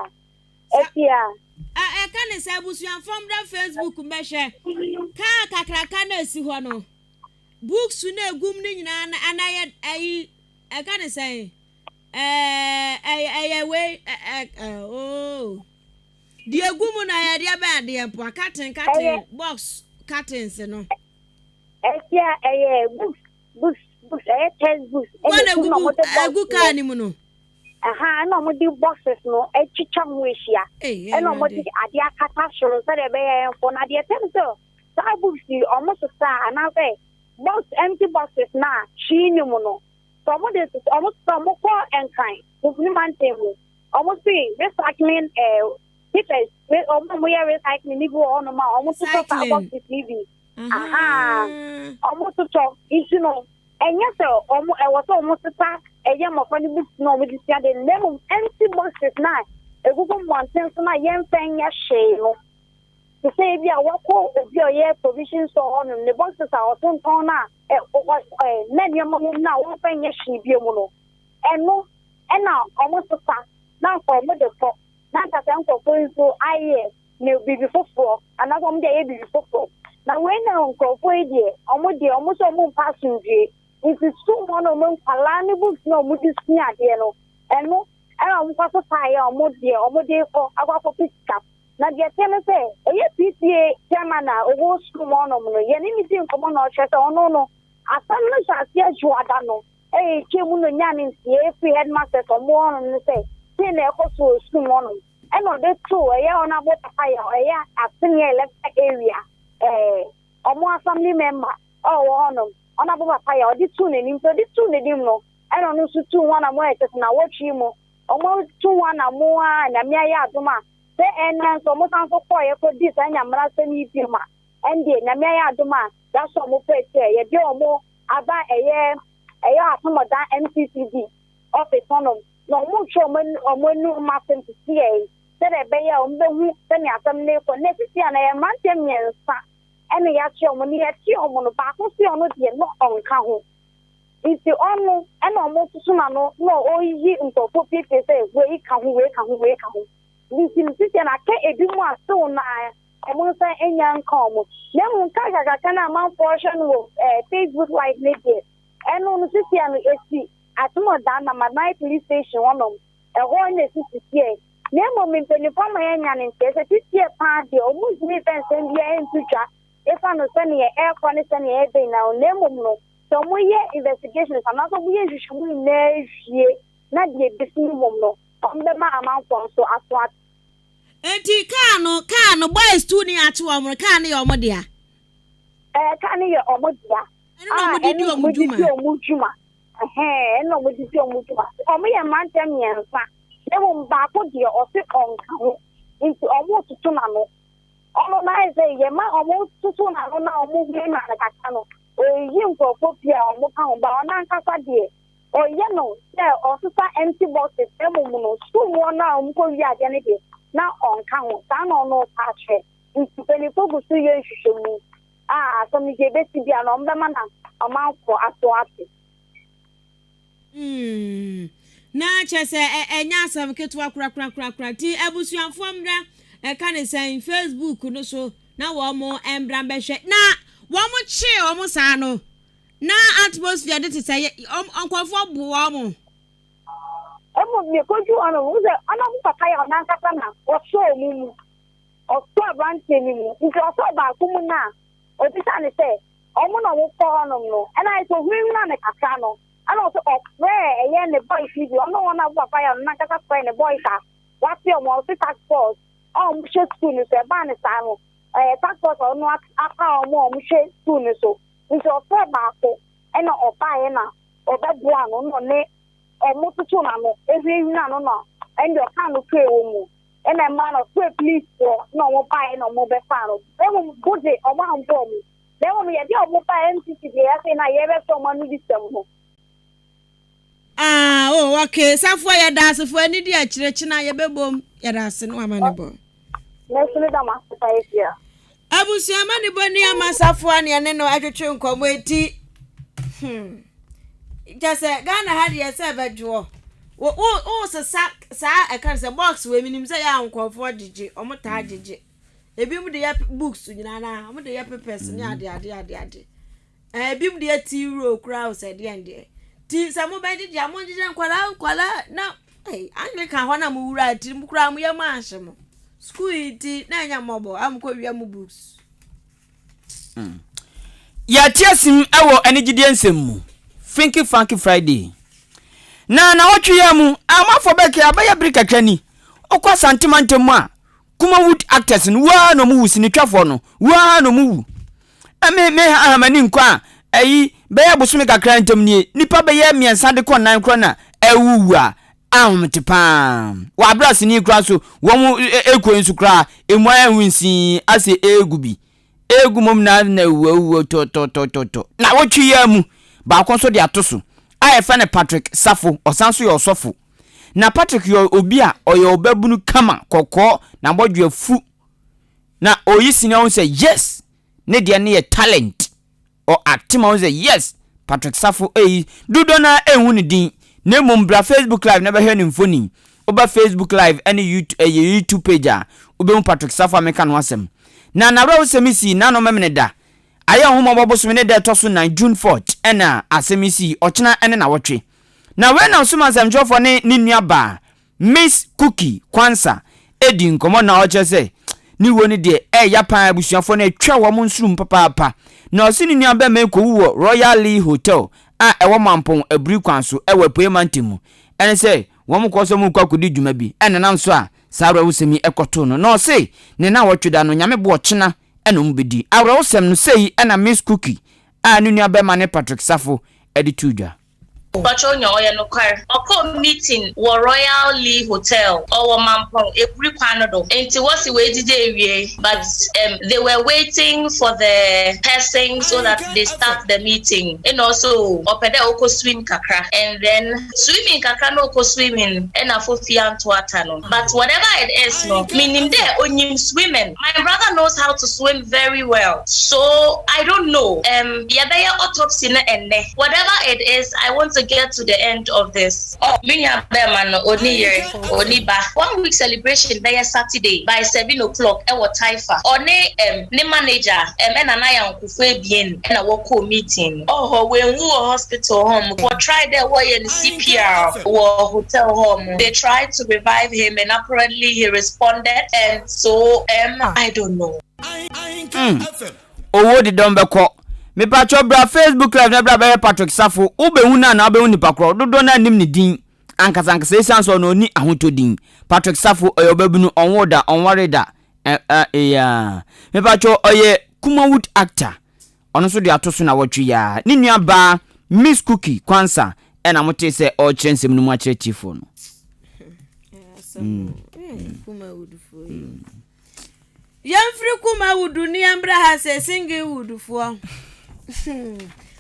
Afia.
A ɛka ne sɛ abusuafoɔ mmra Facebook mmɛhwɛ kaa kakraka no a ɛsi hɔ no books no a ɛgum no nyinaa no ana yɛ ayi ɛka ne sɛn ɛɛ ɛyɛ wei ɛ ɛ oo deɛ ɛgu mu no ɛyɛ deɛ bɛn adeɛ mpo a carton carton box cartons no.
Afia ɛyɛ books books books ɛyɛ text books ɛna
ɛgu mu na wɔde box ɛgu kaa no mu no.
Ɛha ɛna wɔde boxes no atwitwa ho ahyia ɛna wɔde adeɛ akata soro sɛdeɛ ɛbɛyɛ ɛmfɔ na deɛ ɛtɛm sɛ saa books yi wɔn sesa anaasɛ box empty boxes na hwee ni mu no sɛ wɔn de sesa wɔn sesa wɔn kɔ nkran mufini mantam mu wɔn si recycling ɛɛ papers wɔn a wɔyɛ recycling ni bi wɔ hɔnom a wɔn totɔ saa boxes ni bi. Ahaa, wɔtotɔ nti no, ɛnyɛ sɛ wɔn ɛwɔ sɛ wɔsesa ɛyɛ mmɔfra no books na wɔde sua de na mmom empty boxes na egugu mmɔnten so na yɛmfa nyɛ hwee no. Te sɛ ebi a wɔkɔ obi a ɔyɛ provision store hɔnom ne boxes a ɔtontɔn no a ɛ na nneɛma wɔ mu no a wɔmfa nyɛ hwee bio mu no, ɛno ɛna wɔsesa na anka wɔde kɔ na anka saa nkurɔfoɔ yi nso ayɛ ne biribi foforɔ anaasɛ wɔn de ayɛ biribi foforɔ. Na wei na nkurɔfoɔ yi deɛ, wɔn deɛ wɔn sɛ wɔn mpa asomdwie. Nti sukuu mu hɔ na wɔn nkwadaa ne books na wɔn de sua adeɛ no, ɛno ɛna wɔn kɔ so faeɛ a wɔn deɛ wɔn de kɔ akɔ akɔpɛ sika. Na deɛ ɛteɛ ne sɛ, ɛyɛ PTA chairman a ɔwɔ sukuu mu hɔnom no, yɛne no di nkɔmmɔ na ɔkyerɛ sɛ ɔno no, asɛm no hyɛ aseɛ dwoada no, ɛyɛ twam no nyaa ne nteɛ firi headmasters wɔn hɔnom no sɛ, sei na ɛkɔ so wɔ sukuu mu hɔnom. Ɛna ɔde too ɛyɛ Honourable Papayɛ a ɔyɛ Aseneɛ Electoral Area ɛɛ ɔmo Assembly member a ɔwɔ hɔnom, Honourable Papayɛ, ɔde too n'anim. Nti ɔde too n'anim no, ɛna ɔno nso tuu ho anamɔn a ɛkyɛ sɛ nawɔtwe yi mu, ɔmo tu ho anamɔn a Nyame ayɛ adom a, sɛ ɛnnɛ nso ɔmo san nso kɔɔeɛ kɔdii saa Nyamera-sɛm yi biom a, ɛndeɛ Nyame ayɛ adom a, da so a ɔmo pɛɛ sɛ yɛde ɔmo aba ɛyɛ ɛyɛ Atomɔdan MCCD office hɔnom na ɔmo rehwɛ ɔmo ani ɔmo anum asɛm sisiɛ yi sɛdeɛ ɛbɛyɛ a ɔmo bɛhu sɛnea asɛm no rekɔ. Na sisi a na ɛyɛ mmeranteɛ mmiɛnsa ɛna yɛakye ɔmo na yɛkye ɔmo no baako se ɔno deɛ na ɔnka ho nti ɔno ɛna ɔmo soso n'ano na ɔreyi nkorɔfoɔ piepie sɛ wei ka ho wei ka ho wei ka ho nti no sisi a na aka ebi mu a sew no a Wɔn nsa nnya nka wɔn. Na mmom kakrakakra no a amanfoɔ rehwɛ no wɔ eh, Facebook live no deɛ, ɛno no sisi a no ɛsi Atomɔdan Number 9 Police Station hɔnom. Ɛhɔ na ɛsi sisiɛ. Na mmom mpanimfoɔ ama yɛanya ne nteɛ sɛ sisiɛ paa deɛ wɔn ntumi mfa nsɛm biara nto dwa efa no sɛdeɛ ɛrekɔ ne sɛdeɛ ɛreba nyinaa na mmom no sɛ wɔyɛ investigations anaasɛ wɔyɛ nhwehwɛmu nyinaa wie na deɛ ɛbɛsi no mmom no wɔbɛma amanfoɔ nso aso ate.
Enti kaa no, kaa no, boys tu ne akye wɔn no, kaa no yɛ wɔn dea.
Ɛɛ, kaa no yɛ wɔn dea.
Ɛno na wɔn de di wɔn dwuma.
Ɛno na wɔn de di wɔn dwuma. Ɛhɛn, ɛno na wɔn de di wɔn dwuma. Wɔn yɛ mmeranteɛ mmiɛnsa. Na mmom baako deɛ ɔse ɔnka ho. Nti wɔn toto n'ano. Ɔno na ayɛ sɛ yɛma wɔn toto n'ano na wɔn hunahuna no kakra no, ɔreyi nkurɔfoɔ pii a wɔn ka ho. Ba ɔno ankasa deɛ, Ɔyɛ no sɛ ɔsesa empty boxes na mmom no sukuu mu hɔ no a wɔkɔwie adeɛ no deɛ na ɔnka ho. Saa na ɔno ɔpɛ akyerɛ. Nti mpanimfoɔ gu so yɛ nhwehwɛmu a asɛm no deɛ ɛbɛsi biara no wɔbɛma no ɔmanfoɔ aso ate.
Mm, na kyerɛ sɛ ɛnyɛ asɛm ketewa korakorakorakora. Nti abusuafoɔ mmra ɛka ne sɛn Facebook no so na wɔn mmra mbɛhwɛ. Na wɔn kyee wɔn saa no, Na atmosphere no te sɛ yɛ ɔm nkurɔfoɔ bo wɔn.
Mmom mekoduu hɔ no, wohu sɛ ɔno mo papa yɛ ɔno ankasa na ɔsɔɔ mo mu. Ɔsɔɔ aberanteɛ no mu. Nti ɔsɔɔ baako mu no a, ɔbisaa no sɛ, ɔmo na ɔmo kɔ hɔnom no? Ɛna ayɛ sɛ ɔhunahunaa no kakra no, ɛna ɔsɛ ɔfrɛɛ ɛyɛ ne boys no bi, ɔno wɔn a mo papa yɛ ɔno ankasa frɛɛ ne boys a wate ɔmo, ɔse task force a ɔmo hwɛ sukuu no so. Ɛbaa no saa no, ɛyɛ task force a ɔno apa ɔmo a ɔmo hwɛ sukuu no so. Nti ɔfrɛɛ baako na ɔbaeɛ na ɔbɛboaa no na ɔne ɔmo totoo n'ano ehunahunaa no na ɛnde ɔkaa nokorɛ wɔ mu ɛna ɛmaa no ɔfrɛɛ policefoɔ na ɔmo baeɛ na ɔmo bɛfaa no. Na mmom bo de ɔmo ambɔ ɔmo na mmom yɛde ɔmo baa MCC deɛ afei na yɛbɛsɔ ɔmo ano di sɛm ho.
Ah oh okay safoa yɛda ase fo ani di akyire kyena yɛbɛbom yɛda ase ne wama ne bɔ.
Mɛso ne da mo ase pa efia.
Abusua amanebɔ ni ama safoa ne ɛne no ɛtwetwe nkɔmɔ eti hmm kyɛ sɛ Ghana ha deɛ sɛ ɛbɛdwoɔ wo wo wo sesa saa ɛka no sɛ box wei menim sɛ yɛ a nkurɔfoɔ gyegye ɔmo taa gyegye ebi mo de yɛ books nyinaa na ɔmo de yɛ papers ne ade ade ade ade. Ɛɛ ebinom deɛ tea roll koraa o sɛ deɛn deɛ. Ti sɛ mo bɛgyegye a mo ngyegye nkwadaa nkwadaa na ɛy Anglican hɔ na mo wura ti mo koraa mo yɛ mo anhye mo. School yi ti na ɛnyɛ mmɔbɔ a mo kɔ wia mo books.
Mm. Yɛate asim wɔ anigyedeɛ nsɛm mu. Finky Funky Friday. Na nawɔtwe yi mu, amanfoɔ bɛkɛ abɛyɛ bere kakra ni. Wokɔ Asante mantam mu a, Kumawood actors no, wo ara na wɔn wu, sinitwafoɔ no, wo ara na wɔn wu. Me me ha m'ani nkɔ a, ɛyi bɛyɛ bosome kakra ntam nie, nipa bɛyɛ mmiɛnsa de kɔ nnan korɔ na ɛwuwu a, ahomete paa. Wɔ abira sini koraa nso, wɔn ekuo nso koraa, emu ayɛ nwinsin asɛ egu bi. Egu mom na na awuawuo tɔtɔtɔtɔtɔ. Na wɔtwe yɛ mu, baako nso de ato so, a yɛfrɛ no Patrick Safo, ɔsan nso yɛ ɔsɔfo. Na Patrick yɛ obi a ɔyɛ ɔbabunu kama, kɔkɔɔ, n'abɔdwe afu. Na ɔyi sini a wohu sɛ yes, ne deɛ no yɛ talent. Ɔ acte ma wohu sɛ yes, Patrick Safo eyi. Dodoɔ no ara nhu ne din, na mmom bra Facebook live na bɛhwɛ ne mfoni. Woba Facebook live ne YouTube, ɛyɛ YouTube page a, wobɛhu Patrick Safo a meka ne ho asɛm. Na n'awerɛhosɛm yi sii n'ano Memeneda. Ayɛ Ahummɔbɔ bosome ne da ɛtɔ so nan, June 4th, ɛna asɛm yi sii, ɔkyena ne nawɔtwe. Na wei na ɔsoma nsɛmtwerɛfoɔ ne ne nua baa Miss Cookie Kwansa di nkɔmmɔ na ɔkyerɛ sɛ ne wuo no deɛ ɛɛya paa abusuafoɔ no atwa wɔn nsonom papaapa. Na ɔse ne nua bɛrima yi kɔwu wɔ Royal Lee Hotel a ɛwɔ Mampong Aburi kwan so wɔ Apueɛ mantam mu. Ɛne sɛ. Wɔn kɔɔ sɛ wɔrekɔ akɔdi dwuma bi, ɛna nam so a saa awerɛhosɛm yi kɔtoo no. Na ɔse ne nnawɔtwe da no, Nyame boa ɔkyena na wɔn bɛdi. Awerɛhosɛm no, sei na Miss Cookie a ne nua bɛrima ne Patrick Safo de too dwa.
Mpakyɛw nya ɔyɛ nokwar. Ɔkɔr meeting wɔ Royal Lee Hotel, ɔwɔ Mampong, Eburi kwan no do. Ntsi wɔse woedzidzi ewie but um they were waiting for the person so that they start the meeting. Nna ɔse oh ɔpɛ dɛ ɔkɔ swim kakra and then swimming kakra na ɔkɔ swimming nna Fofie annto ata no. But whatever it is no, minyim dɛ onyim swimming. My brother knows how to swim very well so I don't know um yɛbɛyɛ autopsy no ɛnnɛ whatever it is I want to get to the end of this. Oh me nua bɛɛma no ɔnni yere ɔnni ba one week celebration bɛyɛ Saturday by 7 o'clock ɛwɔ Taifa ɔne um ne manager um ɛna n'ayankofo ebien ɛna wɔkɔɔ meeting no. Ɔhɔ oennwu wɔ hospital hɔ mo wɔ try dɛ wɔyɛ no CPR wɔ hotel hɔ mo they tried to revive him and apparently he responded and So ɛm I don't know.
Mm. Owó de dɔm bɛkɔ. Mepatwɔ bra Facebook live na bra bɛhwɛ Patrick Safo. Wobɛhu no anaa wobɛhu nipa korɔ. Dodoɔ no anim ne din ankasa ankasa esiane sɛ ɔno ɔni ahotɔ din. Patrick Safo ɔyɛ ɔbabunu, ɔnwoo da, ɔnwaree da. Ɛ ɛ eyaa. Mepatwɔ ɔyɛ Kumawood actor. Ɔno nso de ato so nawɔtwe yi ara. Ne nua baa Miss Cookie Kwansa ɛna motee sɛ ɔrekyerɛ nsɛm no mu akyerɛ tiefoɔ no.
Yɛmfiri Kumawudu ne yɛmbra ha sɛ Singlewoodfoɔ.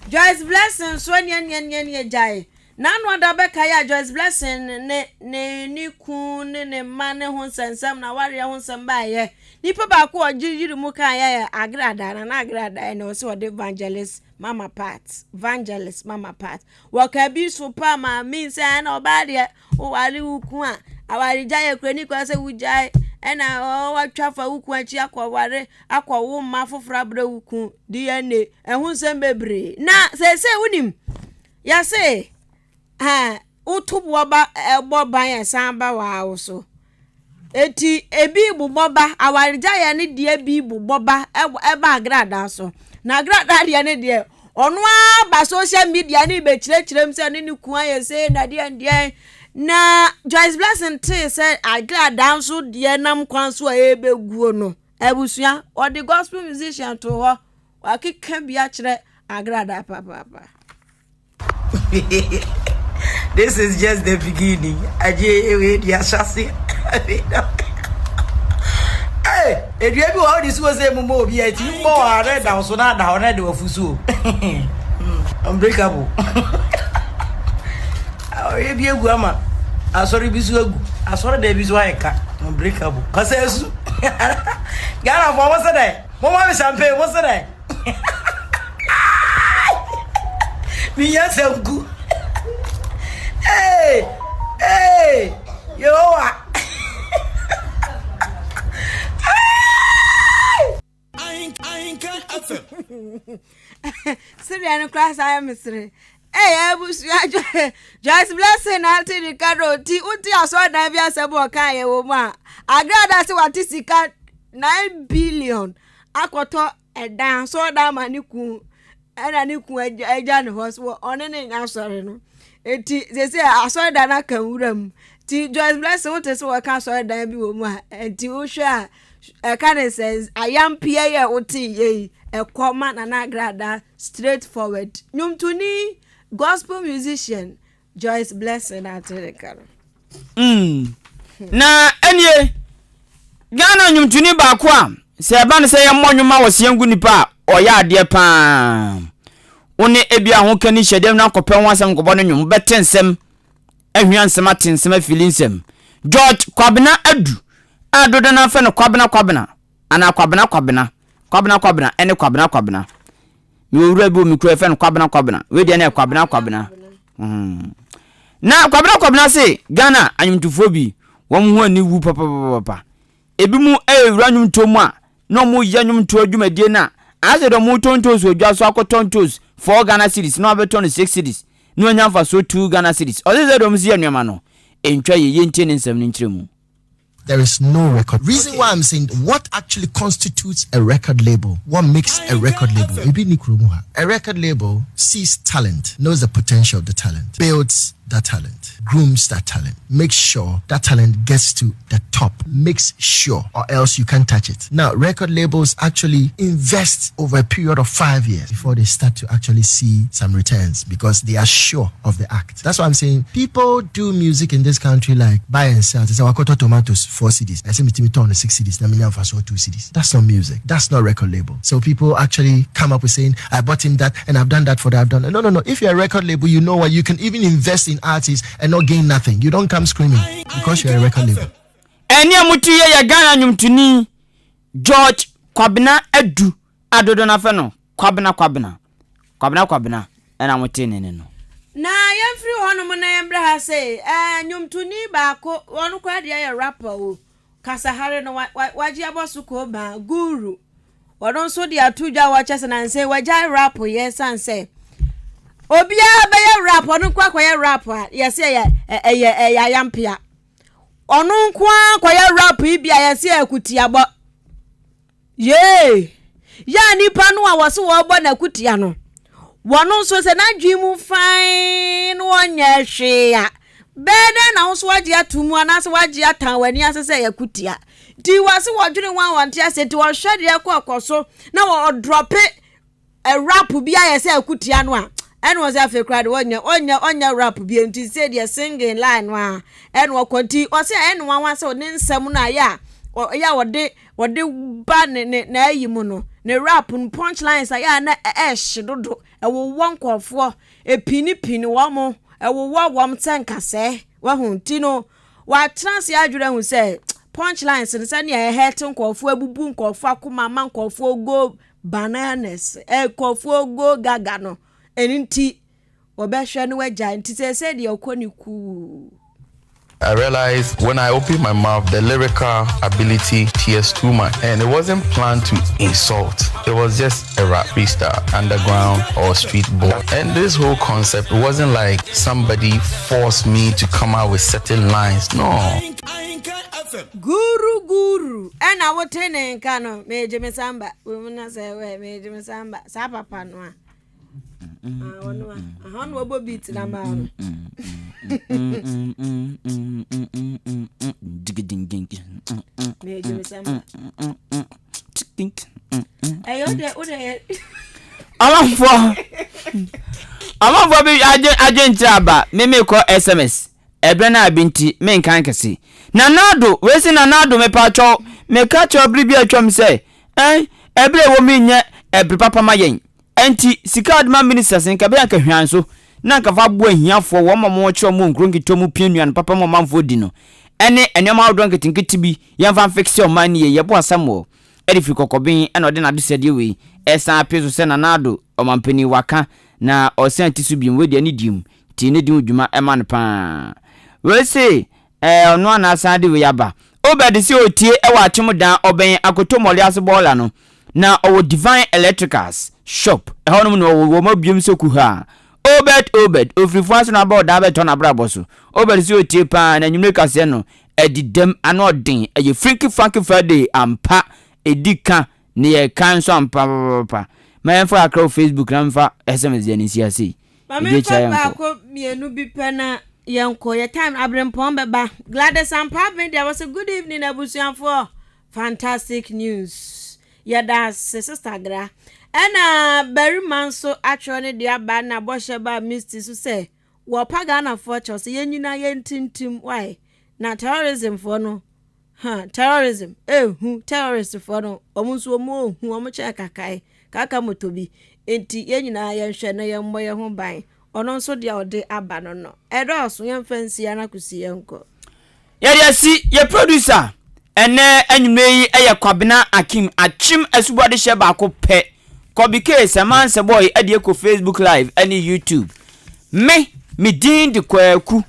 Joyce Blessing nso neɛ gyae. N'ano ada bɛkae a Joyce Blessing ne ne ne kun ne ne mma ne ho nsɛnsɛm na awareɛ ho nsɛm baeɛ. Nipa baako a ɔgye yiri mu kaeɛ yɛ Agradaa, Nana Agradaa na ɔsɛ ɔde Evangelist Mama Pat, Evangelist Mama Pat. Wɔka bi so pa ma mean sɛ ɛna ɔbaa deɛ woware wo kun a awaregyae yɛ kura ni kwan sɛ wogyae ɛna watwa fa wo kun akyi akɔware akɔwo mma foforɔ abrɛ wo kun DNA ɛho nsɛm bebree na seesei wonim Yɛse eh, woto boɔ ba ɛbɔ ban ɛsan ba waa wo so. Eti ebi bobɔ ba, awaregyaeɛ ne deɛ bi bobɔ ba ɛba agradaa so. Na agradaa deɛ ne deɛ, ɔno ara ba social media ne bɛkyerɛkyerɛ mu sɛ ne ne kun ayɛ sei na deɛ deɛ. Na Joyce Blessing tee sɛ agradaa nso deɛ nam kwan so a ɛrebɛguo no, abusua, ɔde gospel musician too hɔ. Wakeka bi akyerɛ Agradaa papaapa.
This is just the beginning. Agye ewe di ahyase. Hey, edua bi wɔ hɔ de suo sɛ mu mɔ obi a etimi bɔ wɔ ara da so na ada hɔ na de wafu suo. Unbreakable. Ɔyɛ bi egu ama asɔre bi so agu. Asɔre da bi so ayɛ ka. Unbreakable. Kasa esu. Ghana fo wɔn sɛ dɛ. Momma me champagne, mo se dɛ? Menya sanku. Hey, hey, Yehowa.
Sereɛ no koraa saa yɛ mesere. Hey, abusua Joyce Blessing na ate Ricardo ti wote asɔredan bi asɛm ɔka yɛ wɔ mu a agrada sɛ wate sika 9 billion akɔtɔ ɛdan asɔredan ma ne kun ɛna ne kun agya ne hɔ so ɔne ne nya asɔre no eti sese asɔredan no aka nwura mu ti Joyce Blessing wote sɛ wɔka asɔredan bi wɔ mu a eti wohwɛ a ɛka ne sɛ ayampeɛ yɛ wote yɛ yi ɛkɔ ma Nana Agrada straight forward nnwomtoni gospel musician Joyce Blessing Atereka no.
Mm. Na ɛnie Ghana nnwomtoni baako a sɛ ɛba no sɛ yɛmmɔ nnwom ma wɔseɛ ngu nipa a ɔyɛ adeɛ paa. Wo ne ebi a ho kani hyɛ dɛm na akɔpɛ ho asɛm nkɔbɔ no nnwom bɛte nsɛm ahwia nsɛm ate nsɛm afili nsɛm. George Kwabena Adu a dodoɔ no afɛ no Kwabena Kwabena anaa Kwabena Kwabena Kwabena Kwabena ɛne Kwabena Kwabena. Mewɔ wura bi wɔ me kuro yɛfrɛ no Kwabena Kwabena. Wei deɛ na yɛ Kwabena Kwabena. Mm. Na Kwabena Kwabena se Ghana anwomtofoɔ bi wɔn ho ani wu papapapa. Ebi mu ɛwura nnwomtoɔ mu a na wɔn yɛ nnwomtoɔ dwumadie no a ayɛ sɛ deɛ wɔn tɔn ntoos wɔ dwa so akɔtɔ ntoos four Ghana cedis na wɔabɛtɔn no six cedis na wɔanya mfasoɔ two Ghana cedis. Ɔse sɛ deɛ wɔn si yɛ nneɛma no ɛntwa yie yɛntie ne nsɛm no nkyerɛ mu.
There is no record. Reason okay. why I'm saying what actually constitutes a record label, what makes a record label? A record label sees talent, knows the potential of the talent, builds that talent, grooms that talent, makes sure that talent gets to the top, makes sure, or else you can't touch it. Now, record labels actually invest over a period of 5 years before they start to actually see some returns because they are sure of the act. That's why I'm saying people do music in this country like buy and sell. They say, "Wakoto tomatoes, 4 cedis. I say, me turn 6 cedis. Now, me for 2 cedis." That's not music. That's not record label. So people actually come up with saying, "I bought him that and I've done that for that. I've done." No, no, no. If you're a record label, you know what? You can even invest in artists and not gain nothing. You don't come screaming because you're a record label.
Ɛne a motu yɛ yɛ Ghana nnwomtoni George Kwabena Adu adodo no afɛ no Kwabena Kwabena Kwabena Kwabena ɛna mote ne ne no.
Na yɛmfiri hɔnom na yɛmbrɛ ha sɛ nnwomtoni baako, ɔno koraa deɛ yɛ rapper o, kasahare no wagye abɔ so kɔɔba Guru. Ɔno nso de ato dwa a wɔkyɛ sɛ nansɛ wagyae rap yɛ san sɛ obiara bɛyɛ rap, ɔno nko akɔyɛ rap a yɛsɛ ɛyɛ ayampea. Ɔno nko ara kɔyɛ rap yi bi a yɛsɛ akutiabɔ yee yɛ a nipa no a wɔso wɔrebɔ n'akutia no, wɔno nso sɛ n'adwene mu fann no wɔnyɛ hwee a bɛɛ dɛn na wo nso wagye ato mu anaasɛ wagye atan w'ani ase sɛ yɛ kutia? Nti wɔse wɔdwene ho a wɔnte ase, nti wɔhwɛ deɛ kɔ ɛkɔ so na wɔdrop rap bi ayɛ sɛ akutia no a ɛna wɔsɛ afei koraa de wɔnyɛ ɔnyɛ ɔnyɛ rap bi. Nti sɛ deɛ singing line no a ɛna wɔkɔ, nti ɔsɛ ɛna wɔn sɛ ne nsɛm no ayɛ a ɔyɛ a wɔde ba ne ne n'ayi mu no, ne rap no punch lines ayɛ a na ɛɛhye dodo, ɛwowɔ nkɔɔfoɔ, epinipini wɔn mo, ɛwowɔ wɔn sɛ nkasɛɛ wɔho. Nti no watena ase adwene ahu sɛ punch lines no sɛnea ɛhɛte nkɔɔfoɔ, abubu nkɔɔfoɔ akoma, ama nkɔɔfoɔ go bananas, nkɔɔfoɔ go gaga no, ɛno nti wɔbɛhwɛ no wagya. Nti sɛ sɛ deɛ ɔkɔ ne kuu.
I realized when I opened my mouth, the lyrical ability tears too much. And it wasn't planned to insult. It was just a rap freestyle, underground or street boy. And this whole concept wasn't like somebody forced me to come out with certain lines. No.
Guru Guru ɛna wote ne nka no, megye me samba na sɛ wɛ megye me samba saa papa no a ɔno a aha na wɔbɔ beat na maa no. Megye me samba ɛyɛ wode yɛ.
Ɔmanfoɔ bi adwenkyerɛ aba meme kɔ SMS ɛberɛ no a bi nti menka nkɛse. Nanado wei Nanado, mepatwɔw, meka kyerɛ bere bi atwam sɛ ɛn ɛberɛ ɛwɔ mu nyɛ ɛbere papa ma yɛn, ɛnti sika ade ma ministers nka bɛyɛ anka hwan so na nka fa boa ahiafoɔ wɔn ma wɔkyerɛ wɔn nkuro nketewa mu pia nnuane papa ma ɔmanfoɔ di no, ɛne nneɛma ahodoɔ nketenkete bi yɛmfa mfix ɔman no yie. Yɛbɔ asɛm wɔ ɛde firi kɔkɔben ɛna ɔde n'adesɛdeɛ wei ɛsan ape so sɛ Nanado ɔmampanin waka na ɔsan ti so biom. Wei deɛ ne dim nti ne di ho dwuma ɛma no paa. Wei se ɔno ana asan de wei aba. Obed sɛ otie ɛwɔ Akyem Dan, ɔbɛn Akotomɔle ase bɔɔla no na ɔwɔ Divine Electricals shop ɛhɔ nom na ɔwɔ wɔn abiem sɛ kuha. Obed, Obed ofirifoɔ ase na aba ɔdan bɛtɔ n'abrabɔ so. Obed sɛ otie paa na enyimire kaseɛ no ɛdi dɛm ano ɔden, ɛyɛ Funky Funky Friday ampa, ɛdi ka ne yɛ ka nso ampa papapa. Ma yɛmfa kakra wɔ Facebook na mfa SMS deɛ ne nsi ase yi.
Maame nfa baako mmienu bi pɛ na yɛnkɔ yɛ time aberempɔn bɛba. Gladys Ampaben deɛ wɔsɛ good evening abusuafoɔ, fantastic news, yɛda ase sister Gra. Ɛna barima nso atwerɛ ne deɛ aba na bɔhyɛ ba misty so sɛ wɔpa Ghanafoɔ kyɛw sɛ yɛn nyinaa yɛntintim wae na terrorism foɔ no ha, terrorism ehu, terrorist foɔ no wɔn nso wɔn ohu wɔn kyɛn kakae kaka moto bi, nti yɛn nyinaa yɛnhwɛ na yɛmmɔ yɛn ho ban. Ɔno nso deɛ ɔde aba no ɛdɔɔso, yɛmfa nsi anakosi yɛnkɔ.
Yɛde asi yɛ producer ɛnɛ anwummerɛ yi ɛyɛ Kwabena Akim Akyem asubuade hyɛ baako pɛ Kɔbi K Sɛmansɛ boy ɛde ɛkɔ Facebook live ɛne YouTube. Me din de Kwaku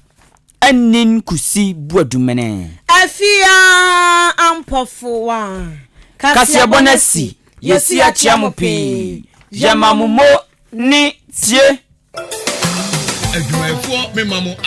Anin Kusi Buadumene.
Afia Ampɔfoa.
Kaseɛbɔ no asi yɛsi akyea mo pii, yɛma mo mo ne tie.
Adwumayɛfoɔ mema mo.